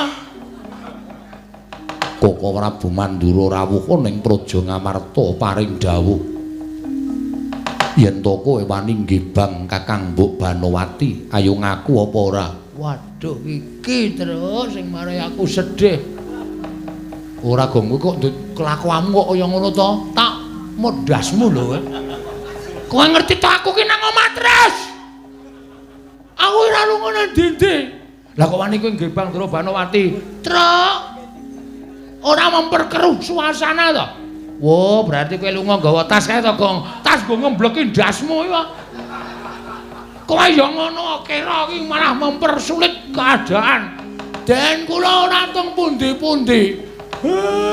Koko Prabu Mandura rawuh ning Praja Ngamarta paring dawuh. Yen to kowe wani nggebang Kakang Mbok Banowati, ayo ngaku apa ora? Waduh, iki terus sing marai aku sedih. Ora gong kowe kok kelakuanmu kok kaya ngono to? Tak modasmu lho kowe. Kowe ngerti to aku ki nang omah terus. Aku ora lunga nang ndi-ndi. Lah kok wani kowe nggebang Ndara Banowati? Truk. Ora memperkeruh suasana to. Wo, berarti kowe lunga nggawa tas kae to, Gong. Tas nggo ngembleki ndasmu iki kok. Kowe ya ngono kira iki malah mempersulit keadaan. Den kula ora teng pundi-pundi.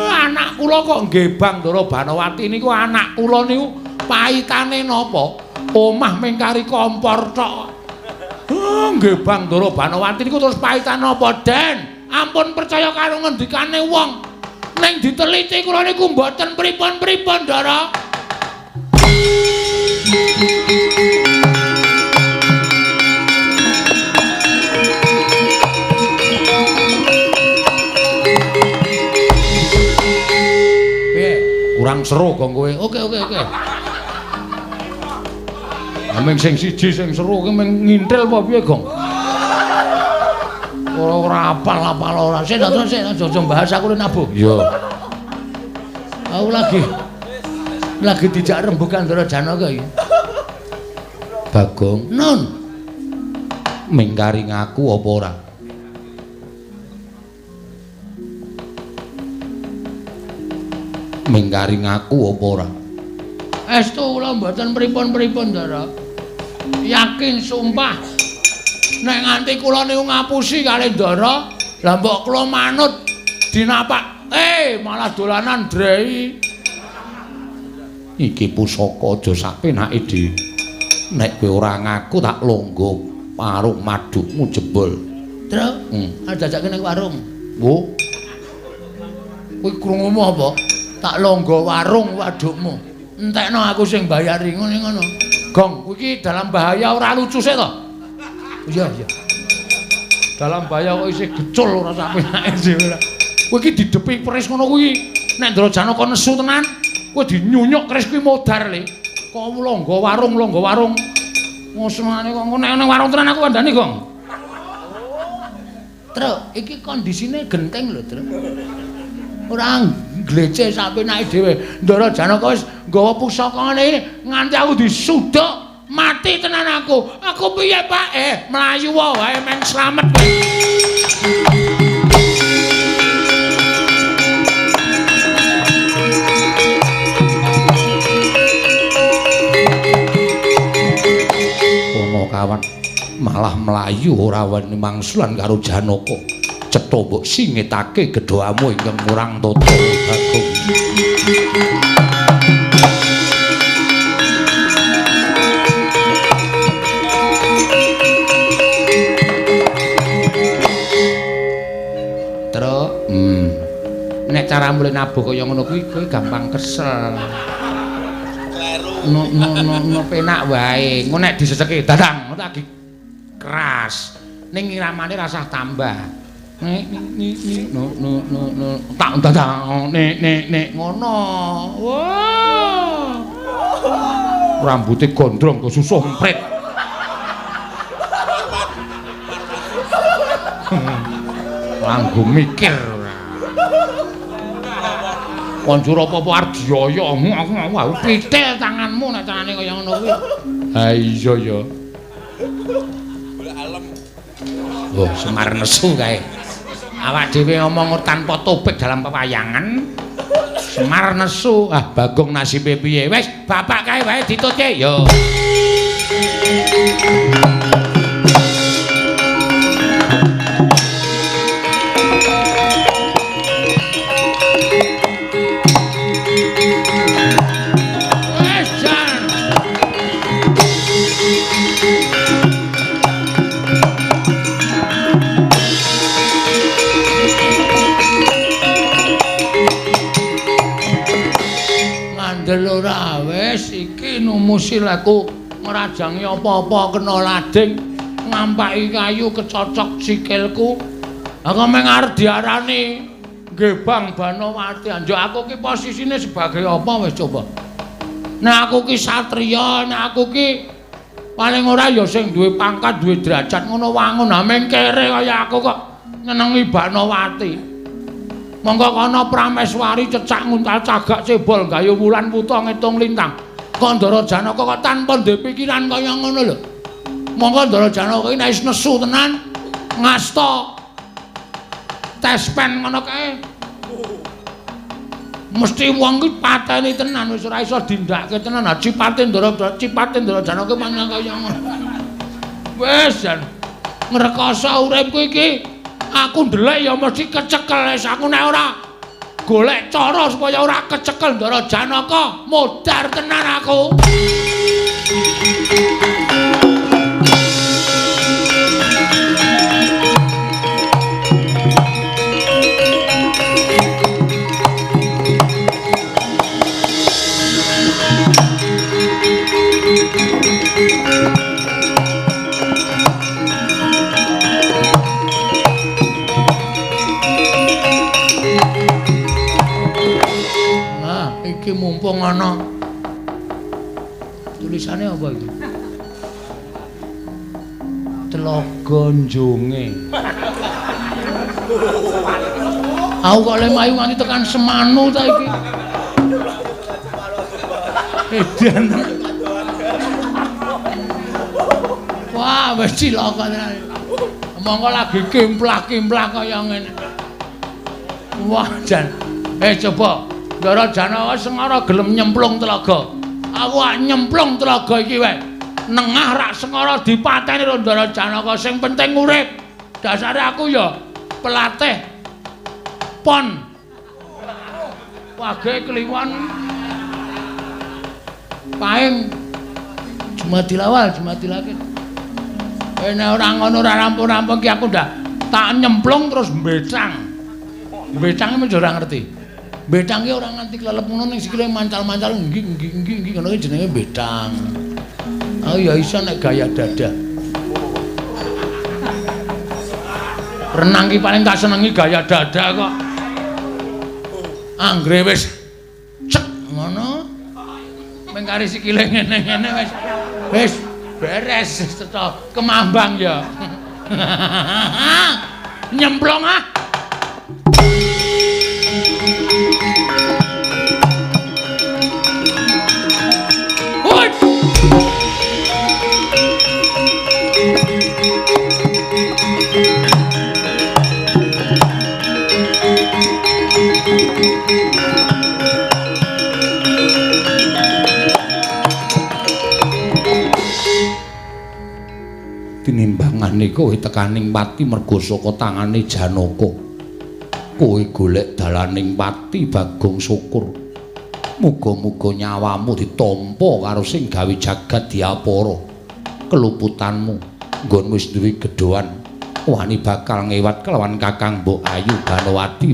Anak kula kok nggebang Ndara Banowati niku anak kula niku paitane napa? Omah mengkari kompor tok. Nggebang Ndara Banowati niku terus paitan napa, Den? Ampun percaya karo ngendikane wong. Ning diteliti kula niku mboten pripun-pripun, Ndara. Kurang seru kok kowe. Oke oke oke. Ming sing siji sing seru ki ming ngintil apa piye, Gong? Ora ora apal-apal ora. Sik terus sik aja bahas aku nabuh. Iya. Aku lagi Lagi dijak rembugan Ndara Janaka iki. Bagong, nun. Mingkari ngaku apa ora? Mingkari ngaku apa ora? Estu kula mboten pripun-pripun, Ndara. Yakin sumpah. Nek nganti kula niku ngapusi kalih Ndara, lah mbok kula manut dinapak. Malah dolanan drei. Iki pusaka aja sak penake dhewe. Nek kowe ora ngaku tak longgo warung madukmu jebol. Truk, arep jajake ning warung. Wo. Kowe krungumu apa? Tak longgo warung wadukmu. Entekno aku sing bayari ngene ngono. Gong, kowe iki dalam bahaya ora lucu sik to? Iya, iya. Dalam bahaya kok isih gecul ora sak penake dhewe ora. Kowe iki didepi keris ngono kuwi. Nek Ndara Janaka nesu tenan, kowe dinyunyuk keris kuwi modar le. Kok longgo warung, longgo warung. Ngosenane kok nek nang warung tenan aku kandhani, Gong. Truk, iki kondisine genting lho, Truk. Ora glece sak penake dhewe. Ndara Janaka wis nggawa pusaka ngene iki nganti aku disuduk mati tenan aku. Aku piye, Pak? Mlayu wae men slamet kowe. Kawan malah mlayu ora wani mangsulan karo Janaka. Cetha mbok singitake gedhamu ingkang kurang tata Bagong. Truk, nek cara mulih nabuh kaya ngono kuwi kowe gampang kesel. No no no no penak wae. Engko nek diseseki dadang lagi keras. Ning iramane rasah tambah. Nek ni ni no no no no tak dadang nek nek nek ngono. Wah. Rambute gondrong kok susuh emprit. Langgo mikir ora. Konjur apa-apa arep dioyo aku pitil tanganmu nek carane kaya ngono kuwi. Ha iya ya. Golek alem. Oh, Semar nesu kae. Awak dhewe ngomong tanpa topik dalam pewayangan. Semar nesu. Ah, Bagong nasibe piye? Wis, bapak kae wae ditutke. Yo. Ora wis iki numusi laku ngrajangi apa-apa kena lading ngampaki kayu kecocok sikilku. Aku meng arep diarani Gebang Banowati. Anjuk aku ki posisine sebagai apa wis coba. Nek aku ki satriya, nek aku ki paling ora ya sing duwe pangkat, duwe derajat ngono wangun. Ha meng kere kaya aku kok nyenengi Banowati. Monggo kana Prameswari cecak nguntal cagak cebol gayu wulan wuta ngitung lintang. Kok Ndara Janaka kok tanpa ndek pikiran kaya ngono lho. Monggo Ndara Janaka iki nek wis nesu tenan ngasta tespen ngono kae. Mesti wong ki pateni tenan wis ora iso dindake tenan. Ha cipate Ndara cipate Ndara Janaka pancen kaya ngono. Wis jan ngrekoso uripku iki. Aku ndelek ya mesti kecekel wis aku nek ora golek cara supaya ora kecekel Ndara Janaka modar tenan aku. Iki mumpung ana tulisane apa iki? Telaga Njonge. Aku kok le mayu nganti tekan Semanu ta iki. Edan. Wah, wis cilaka tenan. Monggo lagi kimplah-kimplah kaya ngene. Wah, jan. Coba Ndara Janaka Sengara gelem nyemplung telaga. Aku ak nyemplung telaga iki wae. Nengah rak Sengara dipateni karo Ndara Janaka, sing penting urip. Dasare aku ya pelatih pon. Wage kliwon paing Jumadilawal, Jumadilakir. Nek ora ngono ora rampung-rampung ki aku ndak tak nyemplung terus mbecang. Mbecang iki ora ngerti. Mbecang ki ora nganti klelep ngono ning sikile mancal-mancal nggih nggih nggih nggih ngono ki jenenge mbecang. Aku ya iso nek gaya dadah. Renang ki paling tak senengi gaya dadah kok. Anggere wis cek ngono. Meng kari sikile ngene-ngene wis. Wis beres cetha kemambang ya. Nyemplung ah. Tinimbangane kowe tekaning pati mergo saka tangane Janaka. Kowe golek dalaning pati Bagong Syukur. Muga-muga nyawamu ditampa karo sing gawe jagat diapara. Keluputanmu nggon wis duwe gedhoan wani bakal ngewat kelawan Kakang Mbok Ayu Banowati.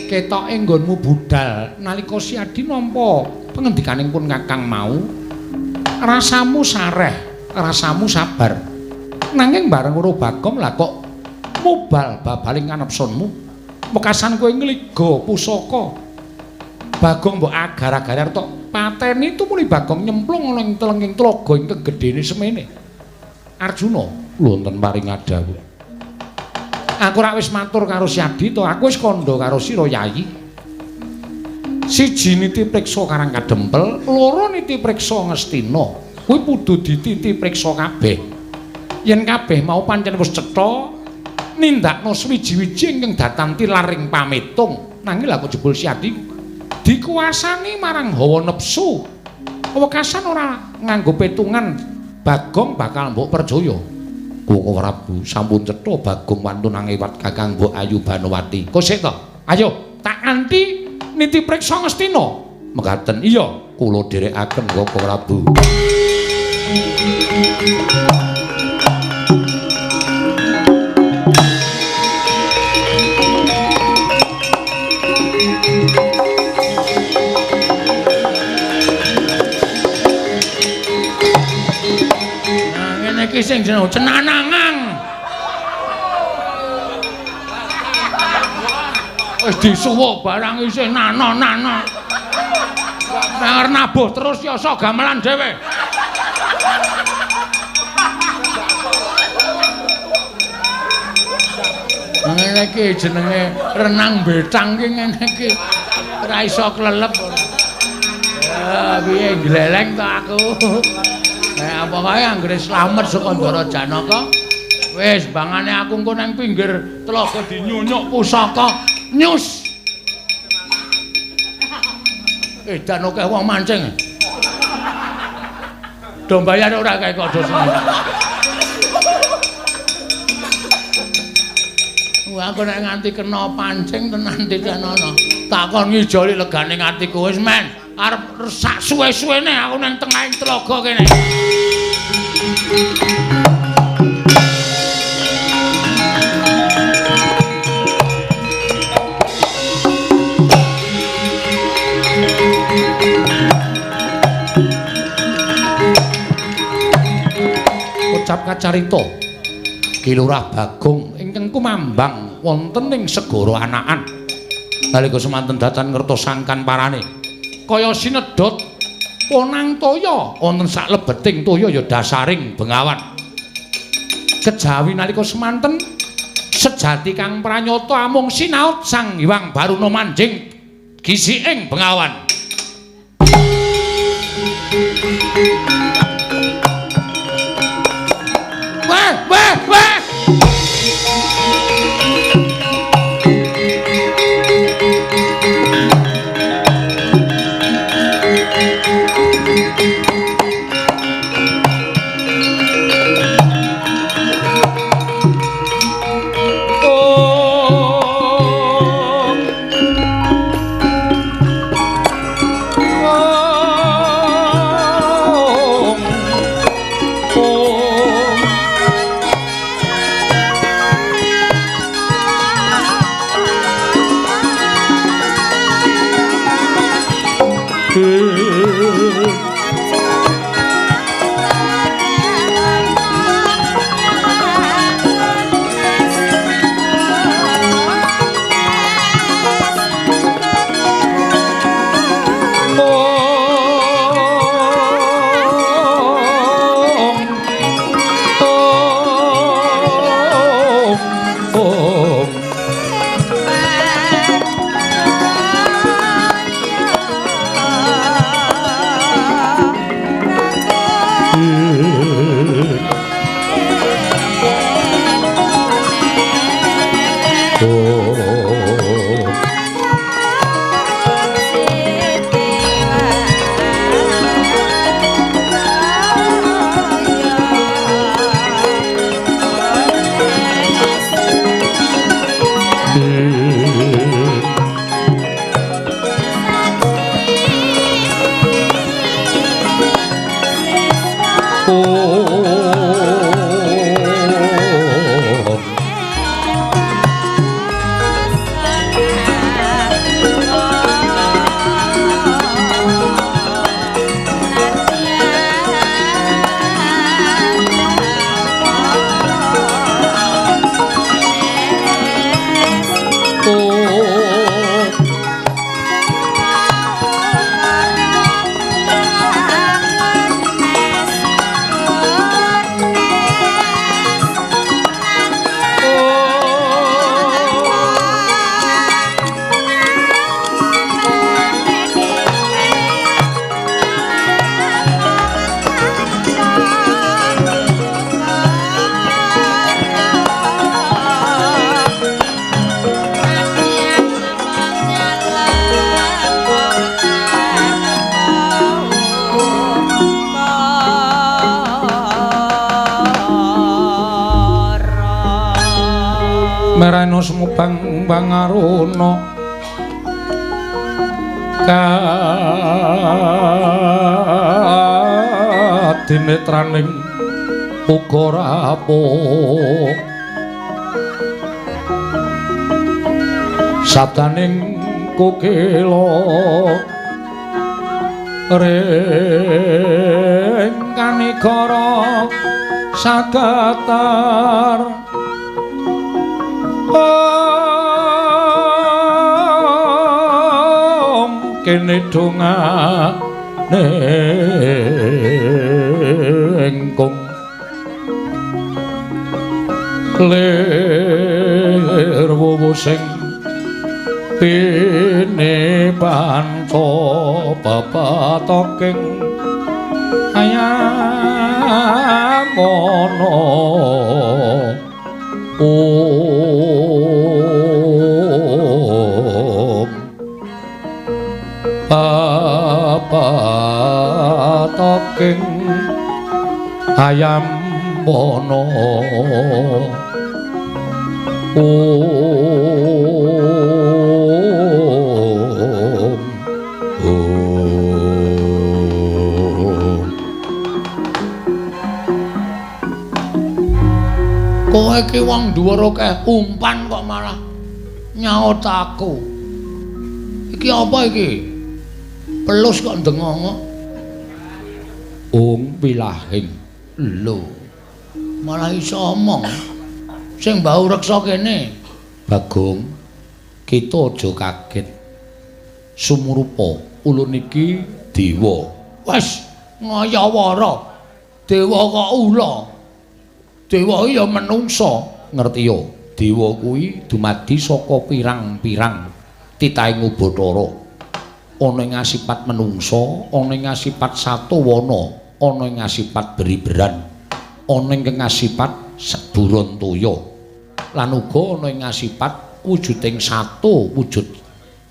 Ketoke nggonmu budal nalika Siadi nampa pengendikaning pun Kakang mau, rasamu sareh, rasamu sabar. Nanging bareng weruh Bagong lah kok mubal babaling kanepsunmu. Wekasan kowe ngliga pusaka. Bagong mbok agar-agar tok pateni tumuli Bagong nyemplung ana ing telenging tlaga ingkang gedene semene. Arjuna wonten paring dawuh. Aku rak wis matur karo Siadi to, aku wis kandha karo sira Yayi. Siji niti priksa Karang Kadempel, loro niti priksa Ngastina. Kuwi kudu dititi priksa kabeh. Yen kabeh mau pancen wis cetha nindakno swiji-wiji ingkang datan tilaring pametung. Nanging lha kok jebul Siadi dikuasani marang hawa nepsu. Wekasan ora nganggo petungan Bagong bakal mbok percaya. Koko Prabu sampun cetha Bagong wantun angewat Kakang Mbok Ayu Banowati. Kosek to? Ayo, tak anti niti priksa Ngastina. Mekaten. Iya, kula dherekaken Koko Prabu. Iki sing jenenge cenanangan. Wis disuwuk barang isih nano-nano. Nang nabuh terus ya sok gamelan dhewe. Ngene iki jenenge renang betang ki ngene iki. Ora iso klelep. Ya piye gleleng to aku. Nah, pokoke anggere slamet saka Ndara Janaka, wis bangane aku engko nang pinggir telaga dinyunyuk pusaka nyus. Edan akeh wong mancing. Do bayar ora kae kok do seneng. Wah, aku nek nganti kena pancing tenan ditenono. Tak kon ngijoli legane atiku wis men. Arep sak suwe-suwene aku nang tengahing telaga kene. Ucap kacarita Ki Lurah Bagong ingkang kumambang wonten ing segara Anakan. Nalika semanten datan ngertos sangkan parane. Kaya sinedhot ponang toya wonten saklebeting toya ya dasaring bengawan. Kejawi nalika semanten sejati kang pranyata amung sinaut Sang Hyang Baruna manjing gisiking bengawan. Wah, wah, wah. Merano semubang bangaruna kadinetraning uga rapuh sabdaning kukila ring kanigara sagatar om kene dongane kung lir wuwu sing pine panca pepatoking ayamono om pepatoking ayamono om om. Kowe iki wong dhuwur akeh umpan kok malah nyaut aku. Iki apa iki? Pelus kok ndengongok. Ung pilahing. Lho. Malah iso omong. Sing mbau reksa kene. Bagong, kita aja kaget. Sumurupa Ulun iki dewa. Wes ngayawara. Dewa kok ula. Dewa ya menungsa, ngerti ya? Dewa kuwi dumadi saka pirang-pirang titahing Ubathara. Ana ing asipat menungsa, ana ing asipat satawana, ana ing asipat beriberan, ana ing asipat Burontaya. Lan uga ana ing asipat wujuding sato, wujud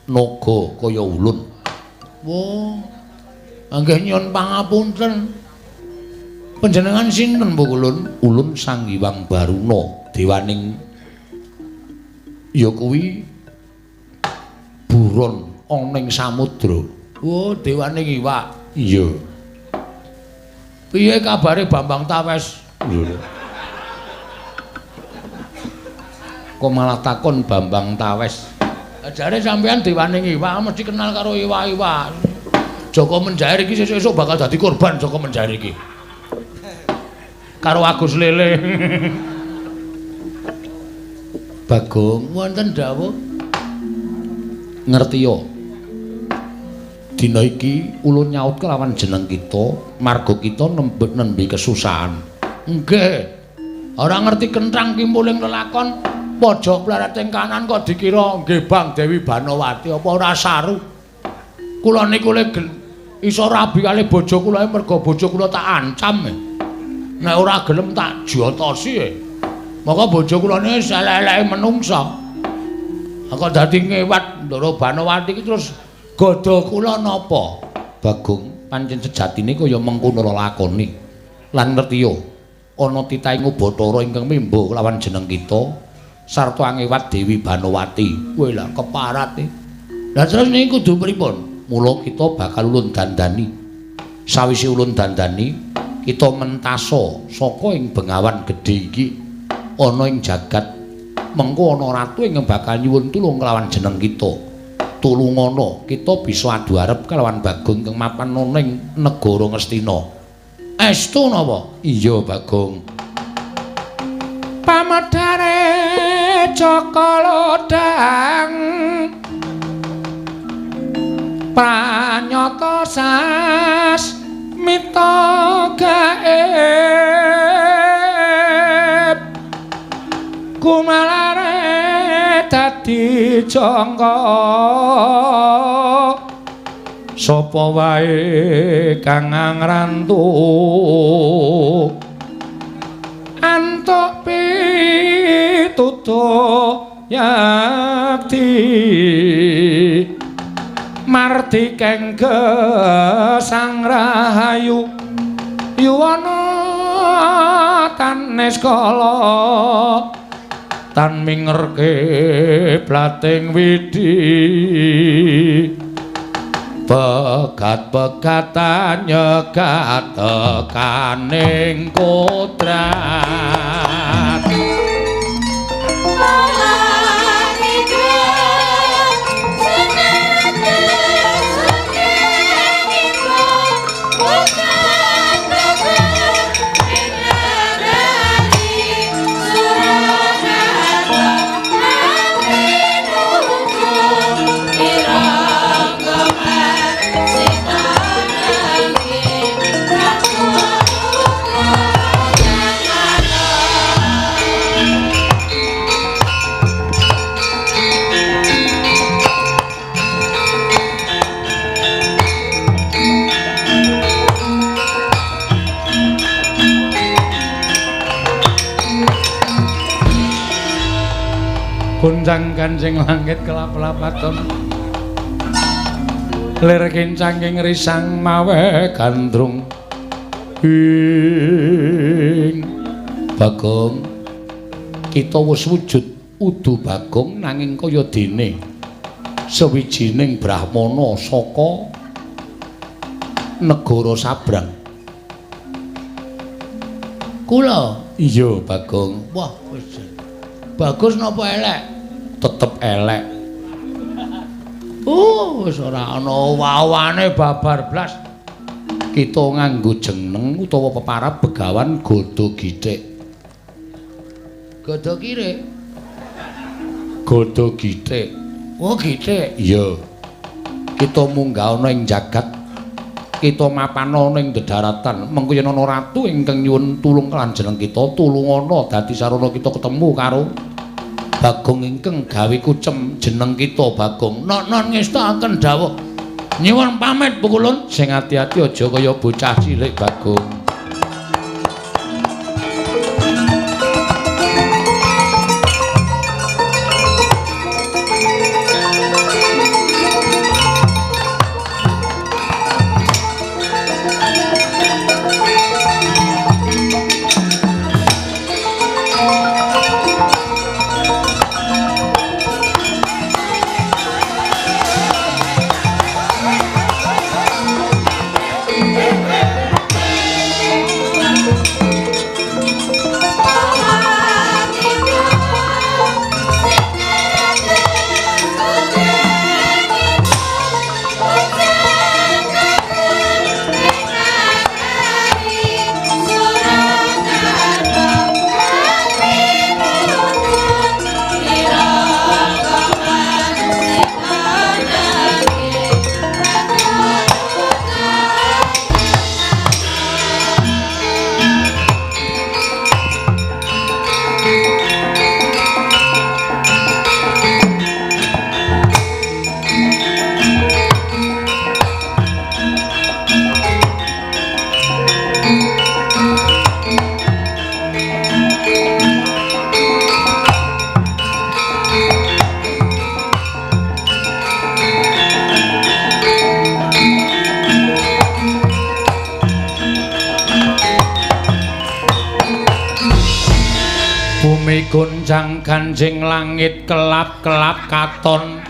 naga kaya ulun. Wah, nggih nyuwun pangapunten. Panjenengan sinten Bu Ulun? Ulun Sang Hyang Baruna, dewaning ya kuwi buron ana ing samudra. Oh, dewaning iwak. Iya. Piye kabare Bambang Tawes? Lho. Kok malah takon Bambang Tawes? Jare sampean dewaning iwak mesti kenal karo iwak-iwak. Joko Menjair iki sesuk-esuk bakal dadi korban Joko Menjair iki. Karo Agus Lele. Bagong wonten dawuh. Ngerti ya? Dina iki ulun nyaut kelawan jeneng kita, marga kita nembe kesusahan. Nggih. Ora ngerti kenthang kimpuling lelakon pojok plereting kanan kok dikira nggih Bang Dewi Banowati apa ora saru. Kula niku le iso rabi kali bojo kula merga bojo kula tak ancam. Nek ora gelem tak jotosi. Maka bojo kula niki elek-eleke menungsa. Kok dadi ngewat Ndara Banowati iki terus godha kula napa? Bagong pancen sejatine kaya mengkono lelakone. Lan ngerti ya, ana titahing Ubathara ingkang memba lawan jeneng kita sarta angewat Dewi Banowati. Kowe lah keparat e. Lah terus niki kudu pripun? Mula kita bakal ulun dandani. Sawise ulun dandani, kita mentasa saka ing bengawan gedhe iki ana ing jagat. Mengko ana ratu ingkang bakal nyuwun tulung kelawan jeneng kita. Tulungana kita bisa adu arep kelawan Bagong ingkang mapan ana ing negara Ngastina. Estu napa? Iya, Bagong. Pamedare Jaka Lodhang pranyata sasmita gaib kumalare dadi jangka sapa wae kang ngrantu antuk pitutuh yakti mardikeng gesang rahayu yuwana tan niskala tan mingerke blating widi pegat-pegatan nyegat tekaning kodrat. Goncang kancing langit kelap-lapaton lir kincanging risang mawe gandrung ing Bagong kita wis wujud udu Bagong nanging kaya dene sawijining brahmana saka negara sabrang. Kula? Iya Bagong. Wah wis bagus napa elek? Tetep elek. Wis ora ana wawane babar blas. Kita nganggo jeneng utawa peparab Begawan Gada Githik. Gada kirik. Gada Githik. Oh, githik. Iya. Kita munggah ana ing jagat, kita mapan ana ing dedaratan. Mengko yen ana ratu ingkang nyuwun tulung lan jeneng kita, tulungana dadi sarana kita ketemu karo Bagong ingkang gawe kucem jeneng kita Bagong. Non ngestakaken dawuh. Nyuwun pamit Pukulun, sing ati-ati aja kaya bocah cilik Bagong. Goncang ganjing langit kelap-kelap katon,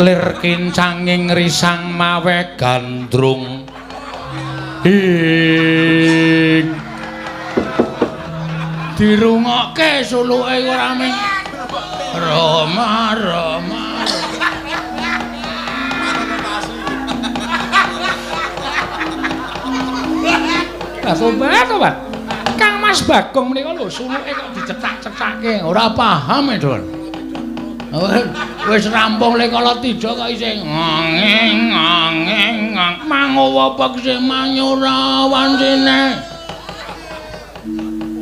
lir kincanging risang mawe gandrung. Ing dirungokke suluke ora ming Rama Rama. Lah sobat, sobat. Kang Mas Bagong menika lho suluke kok dicetak-cetake, ora paham e, Don. Wis rampung le kala tija kok isih ngeng ngeng ngeng mangowo pekse manyura wancine.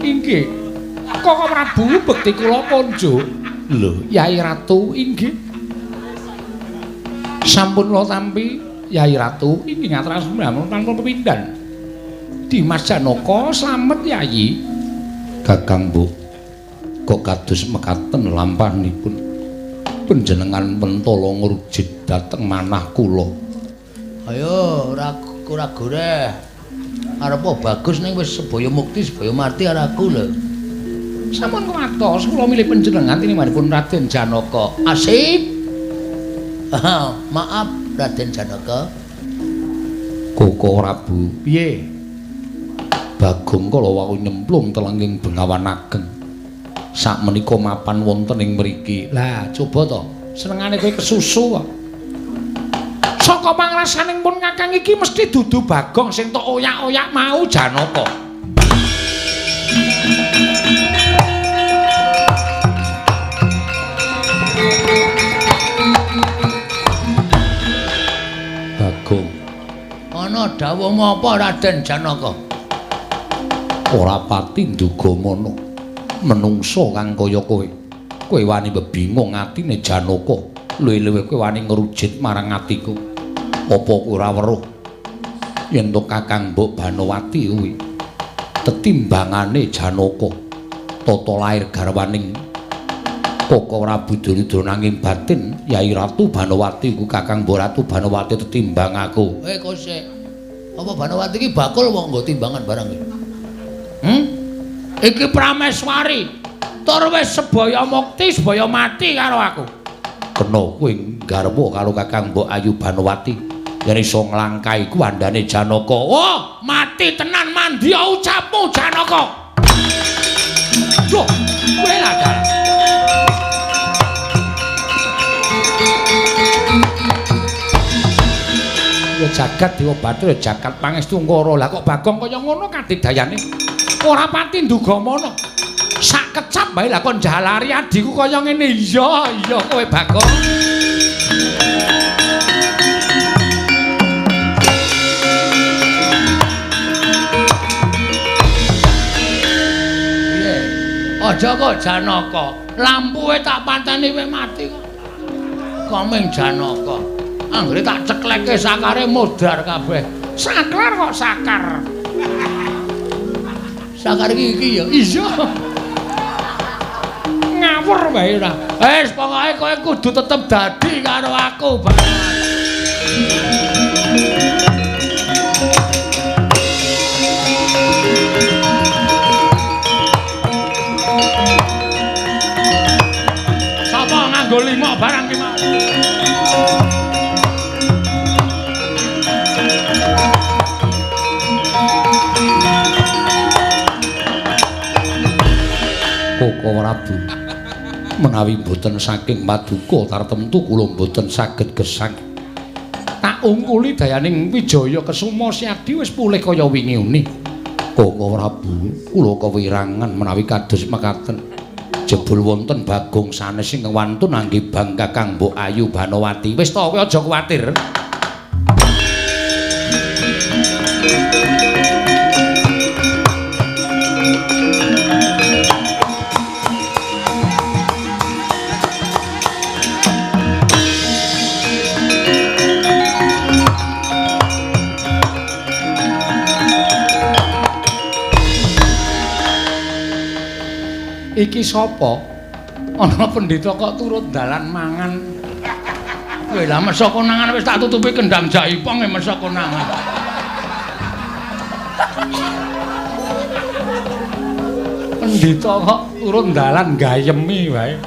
Inggih. Koko Prabu bekti kula konjo. Lho, Yai Ratu inggih. Sampun kula tampi Yai Ratu inggih ngaturaken sembah tanpa pepindhan. Dimas Janaka slamet Yayi. Kakang Mbok kok kados mekaten lampahanipun panjenengan pentala ngrujit dhateng manah kula. Ayo ora ora goreh. Arepa bagus ning wis sebaya mukti sebaya mati karo aku lho. Sampun kuwatos kula milih panjenengan tinimanipun Raden Janaka. Asik. Maaf Raden Janaka. Koko Prabu, piye? Bagong kala wau nyemplung telenging Bengawan Ageng. Sakmenika mapan wonten ing mriki. Lah, coba to. Senengane kowe kesusu kok. Saka pangrasaning pun kakang iki mesti dudu Bagong sing tok oyak-oyak mau Janaka. Bagong. Ana dawuhmu apa Raden Janaka? Ora pati nduga mono. Menungso kang kaya kowe. Kowe wani bebingung atine Janaka. Luwih-luwih kowe wani ngrujit marang atiku. Apa kowe ora weruh yen to Kakang Mbok Banowati kuwi tetimbangane Janaka tata lair garwaning Koko Prabu Duryudana nanging batin Yai Ratu Banowati ku Kakang Mbok Ratu Banowati tetimbang aku. Kok sik. Apa Banowati iki bakul wong nggo timbangan barang iki? Iki Prameswari. Tur wis sebaya mukti, sebaya mati karo aku. Kena kowe nggarwa karo Kakang Mbok Ayu Banowati yen iso nglangkai kuwandane Janaka. Oh, mati tenan mandi ucapmu Janaka. Loh, kowe lah dalah. Ya jagat Dewa Bathara, jagat pangestu Ngara. Lah kok Bagong kaya ngono kadidayane? Ora pati nduga mono. Sak kecap bae lah kon jalari adhiku kaya ngene. Iya, iya kowe Bagong. Aja kok Janaka. Lampuwe tak pateni wis mati kok. Komeng Janaka. Anggere tak cekleke sakare modar kabeh. Saklar kok sakar. Sakar iki ya. Iya. Ngawur wae ora. Wis pokoke kowe kudu tetep dadi karo aku, Bang. Sapa nganggo lima barang ki mau? Koko Prabu, menawi mboten saking paduka tartemtu kula mboten saged gesang. Tak ungkuli dayaning Wijaya Kesuma Siadi wis pulih kaya wingi uni. Koko Prabu, kula kewirangan menawi kados mekaten. Jebul wonten Bagong sanes ingkang wantun angge bangga Kang Mbok Ayu Banowati. Wis to, kowe aja kuwatir. Iki sapa? Ana pendhita kok turut dalan mangan. Kowe lah mesa konangan wis tak tutupi kendang jaipong e mesa konangan. Pendhita kok turut dalan gayemi wae.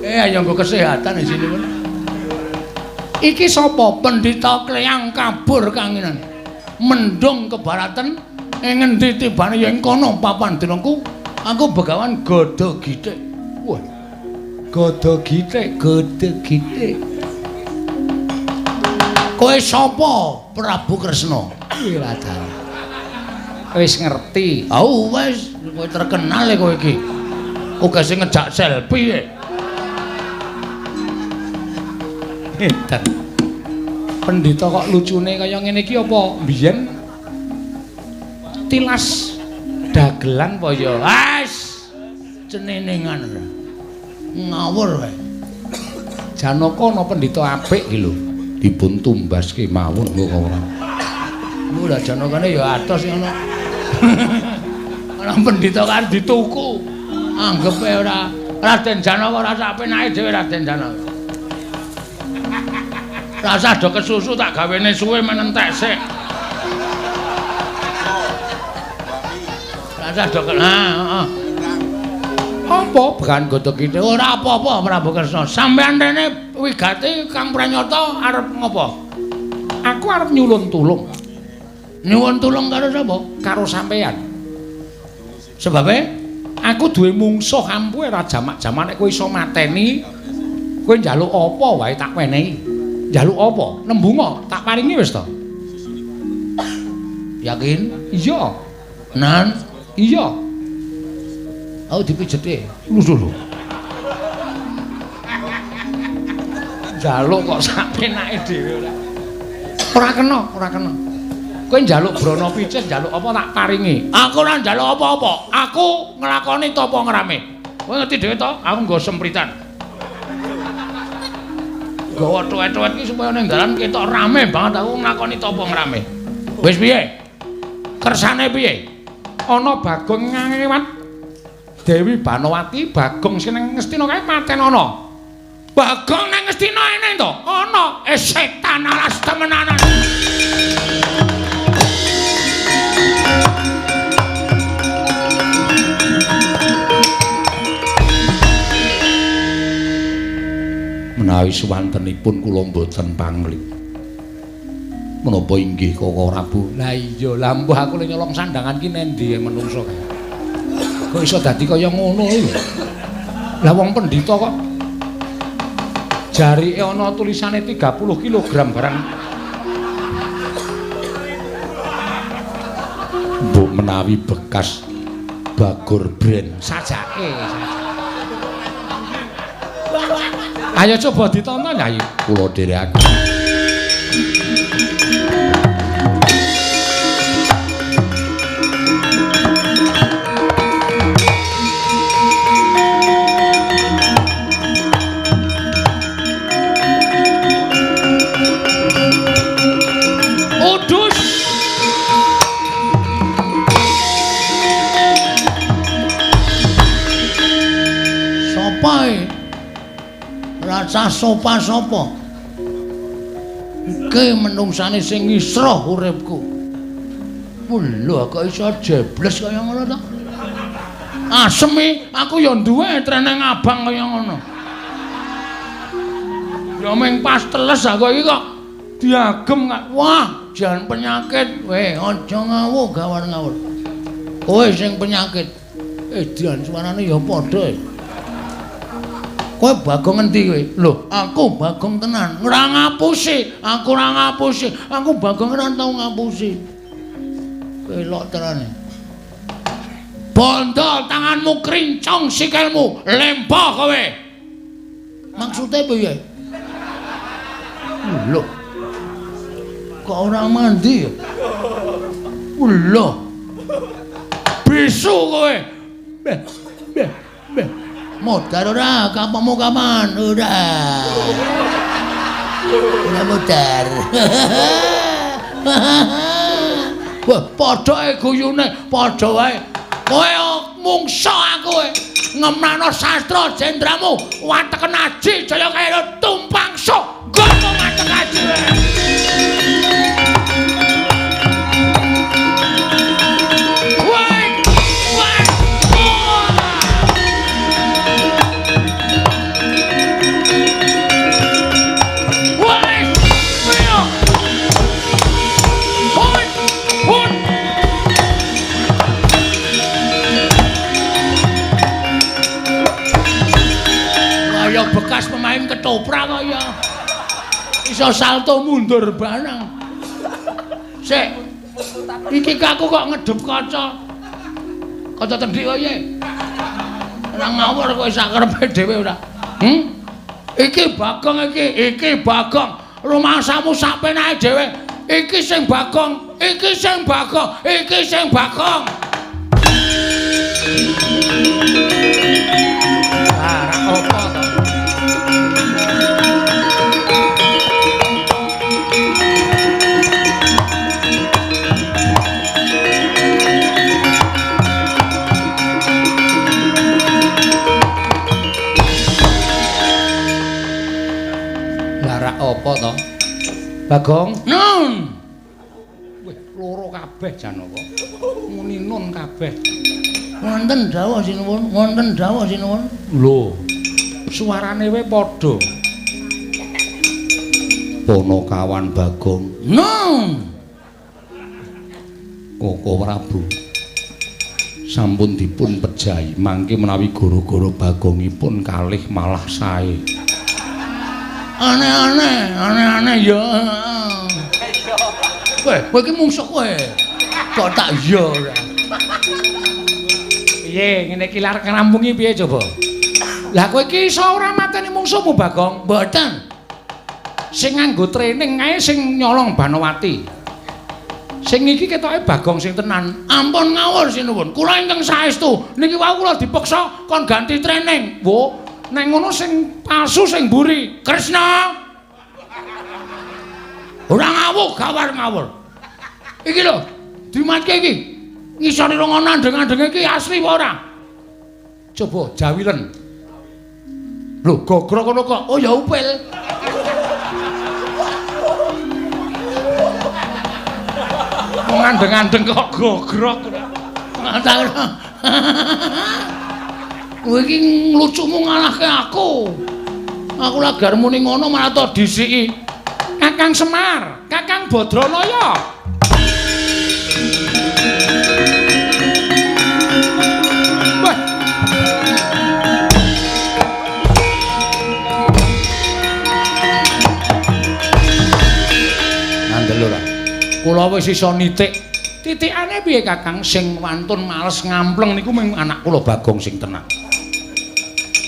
Ayo nggo kesehatan isine. Iki sapa? Pendhita Kleyang kabur kanginan. Mendung kebaratan ing ngendi tibane ya ing kono papan dinaku. Aku begawan Gada Githik. Wah. Gada Githik, Gada Githik. Kowe sapa, Prabu Kresna? Wiladal. Wis ngerti. Oh, wis, kowe terkenal kowe iki. Uga sing ngejak selfie. Edan. Pendhita kok lucune kaya ngene iki apa mbiyen tilas dagelan apa ya? Wes, cenenengan ora. Ngawur wae. Janaka ana pendhita apik iki lho. Dipun tumbaske mawon kok ora. Lho lah Janakane ya atos ngono. Ana pendhita kan dituku. Anggepe ora Raden Janaka ora sak penake dhewe Raden Janaka. Rasa do kesusu tak gawene suwe menentek sik. Rasa do heeh. Apa Began Gada Githik? Ora apa-apa Prabu Kresna. Sampeyan rene wigati Kang Pranyata arep ngopo? Aku arep nyulun tulung. Nyuwun tulung karo sapa? Karo sampeyan. Sebabe aku duwe mungsuh ampuhe ora jamak-jamak nek kowe iso mateni, kowe njaluk apa wae tak wenehi. Njaluk apa? Nembunga tak paringi wis to. Yakin? Iya. Nan? Iya. Aku dipijeti. Lho lho. Njaluk kok sak penake dhewe ora. Ora kena, ora kena. Kowe njaluk brana picet, njaluk apa tak paringi. Aku ora njaluk apa-apa. Aku nglakoni tapa ngrame. Kowe ngerti dhewe to? Aku nggo sempritan. Gawa tuwet-tuwet iki supaya ning dalan ketok rame banget aku nglakoni tapa ngrame. Wis piye? Kersane piye? Ana Bagong ngewat Dewi Banowati, Bagong sing nang Ngastina kae paten ana. Bagong nang Ngastina ene to? Ana. Setan alas temenanan. Menawi suwantenipun kula mboten pangli. Menapa inggih Koko Prabu? Lah iya, lah mbuh aku le nyolong sandangan ki nendi menungso kae. Kok iso dadi kaya ngono lho. Lah wong pendhita kok jarike ana tulisane 30 kg barang. Mbok menawi bekas Bagor Brand sajake. Ayo coba ditonton Nyai. Kula dherekaken. Sopa-sopa. Iki menungsane sing ngisroh uripku. Lho kok iso jebles kaya ngono to? Asem iki, aku ya duwe treneng abang kaya ngono. Ya ming pas teles aku iki kok diagem kok. Wah, jan penyakit. Weh, aja ngawur gawar ngawur. Kowe sing penyakit. Edan suarane ya padha. Kowe Bagong endi kowe? Lho, aku Bagong tenan. Ora ngapusi, aku ora ngapusi. Aku Bagong ora tau ngapusi. Kelok terane. Bondo tanganmu krincong sikilmu, lempo kowe. Maksude piye? Lho. Kok ora mandi ya? Lho. Bisu kowe. Beh, beh, beh. Modar ora, kapamu kapan? Ora. Ora modar. Wah, padha guyune, padha wae. Kowe mungsa aku kowe. Ngemnano sastra jendramu, wateken aji jaya kaya tumpang sok. Nggono watek aji. Bekas pemain ketoprak kaya iso salto mundur barang. Sik. Iki aku kok ngedep kaca. Kaca tendik kaya. Ora ngawur kowe sak karepe dhewe ora. Iki Bagong iki, iki Bagong. Rumangsamu sak penake dhewe. Iki sing Bagong, iki sing Bagong, iki sing Bagong. Ah, ra apa to? Apa to? Bagong? Nun. Wih, loro kabeh Janaka. Muni nun kabeh. Wonten dawuh sinuwun, wonten dawuh sinuwun. Lho, suarane wae padha. Ponokawan Bagong. Nun. Koko Prabu sampun dipun pejahi mangke menawi goro-goro Bagongipun kalih malah sae. Aneh-aneh, aneh-aneh ya. Kowe, kowe iki mungsuh kowe. Kok tak iya ora. Piye ngene iki lar ngrampungi piye coba? Lah kowe iki iso ora mateni mungsuhmu Bagong? Mboten. Sing nganggo training kae sing nyolong Banowati. Sing iki ketoke Bagong sing tenan. Ampun ngawur sinuwun. Kula ingkang saestu. Niki wau kula dipeksa kon ganti training. Wo, nek ngono sing palsu sing mburi. Kresna. Ora ngawur, gawar ngawur. Iki lho, dimatke iki. Ngisore rongono andeng-andenge iki asli apa ora? Coba jawilen. Lho, gogrok ngono kok. Oh ya upil. Wong andeng-andeng kok gogrok. Kowe iki nglucukmu ngalahke aku. Aku lagar muni ngono malah to disiki. Kakang Semar, Kakang Badranaya. Wah. Ngandel ora? Kula wis iso nitik. Titikane piye Kakang? Sing wantun males ngampleng niku mung anak kula Bagong sing tenang.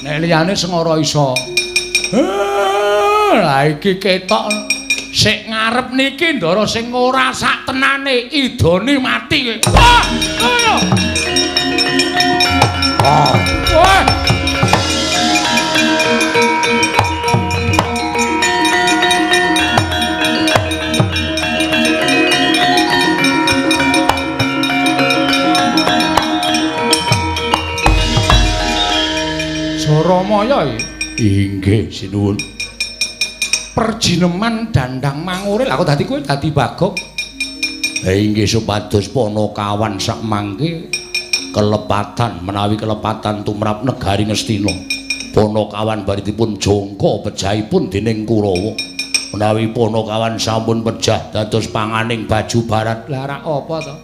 Nek liyane sengara iso. Lah iki ketok sik ngarep niki ndara sing ora sak tenane idone mati. Wah, ngono. Ah. Wah. Jaramaya iki? Inggih sinuwun. Perjineman dandang mangure lha kok dadi kowe dadi Bagong. Ha inggih supados Panakawan sak mangke kelepatan menawi kelepatan tumrap negari Ngastina. Panakawan bari dipun jangka pejahipun dening Kurawa. Menawi Panakawan sampun pejah dados panganing baju barat. Lah rak apa to?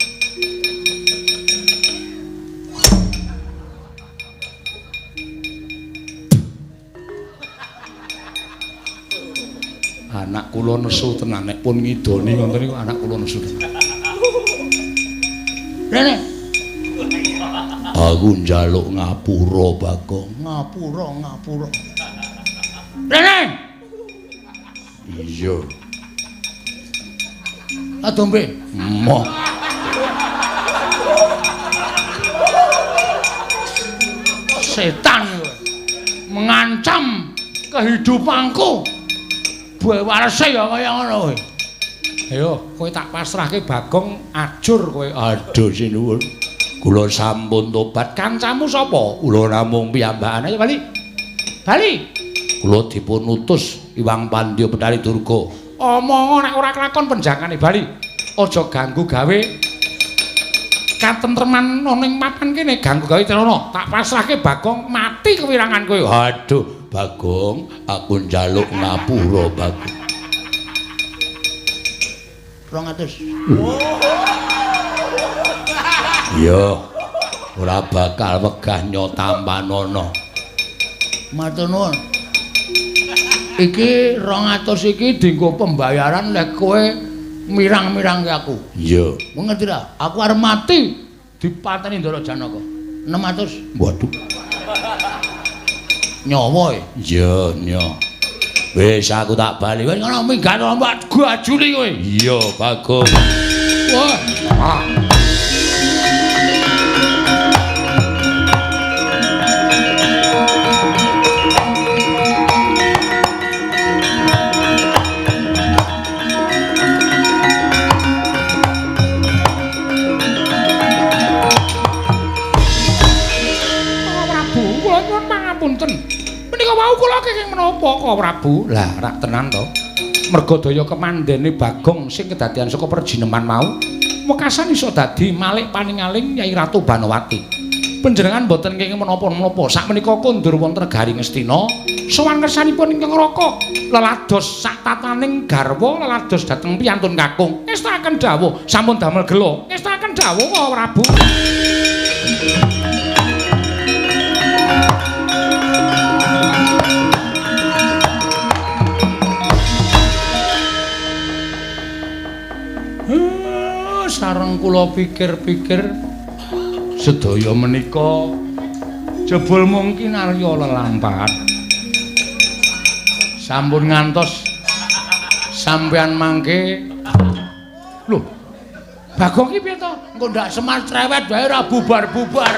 Anak kula nesu tenan nek pun ngidoni ngoten niku anak kula nesu tenan. Rene. Aku njaluk ngapura Bagong. Ngapura, ngapura. Rene. Iya. Adombe. Moh. Setan mengancam kehidupanku. Buwe warese ya kaya ngono kowe. Ayo, kowe tak pasrahke Bagong ajur kowe. Aduh sinuwun. Kula sampun tobat. Kancamu sapa? Kula namung piyambakan. Ayo bali. Bali. Kula dipun utus Iwang Pandya Bethari Durga. Omongo nek ora kelakon penjakane bali. Aja ganggu gawe katentreman ana ing papan kene, ganggu gawe celana. Tak pasrahke Bagong mati kewirangan kowe. Aduh, Bagong, aku njaluk ngapura Bagong. 200. Iya, ora bakal wegah nyotampanana. Matur nuwun. Iki 200 iki dienggo pembayaran lek kowe mirang-mirangke aku. Iya. Ngerti ra? Aku arep mati dipateni Ndara Janaka. 600. Waduh. Nyawa e. Iya, nya. Wis aku tak bali. Wis ngono minggat mbak gajuli kowe. Iya, Bagong. Wah. Ah. Wau kula kenging menapa Ka Prabu? Lah rak tenan to. Merga daya kemandene Bagong sing kedadian saka perjineman mau, wekasan iso dadi malik paningaling Nyai Ratu Banowati. Panjenengan boten kenging menapa-menapa. Sakmenika kondur wonten negari Ngastina, sowan kersanipun ingkang Raka lelados sak tataning garwa lelados dhateng piyantun kakung. Ngestakaken dawuh sampun damel gela. Ngestakaken dawuh Ka Prabu. Sareng kula pikir-pikir sedaya menika jebul mungkin arya lelampahan. Sampun ngantos sampean mangke. Lho, Bagong ki piye to? Engko ndak Semar cerewet wae ora bubar-bubar.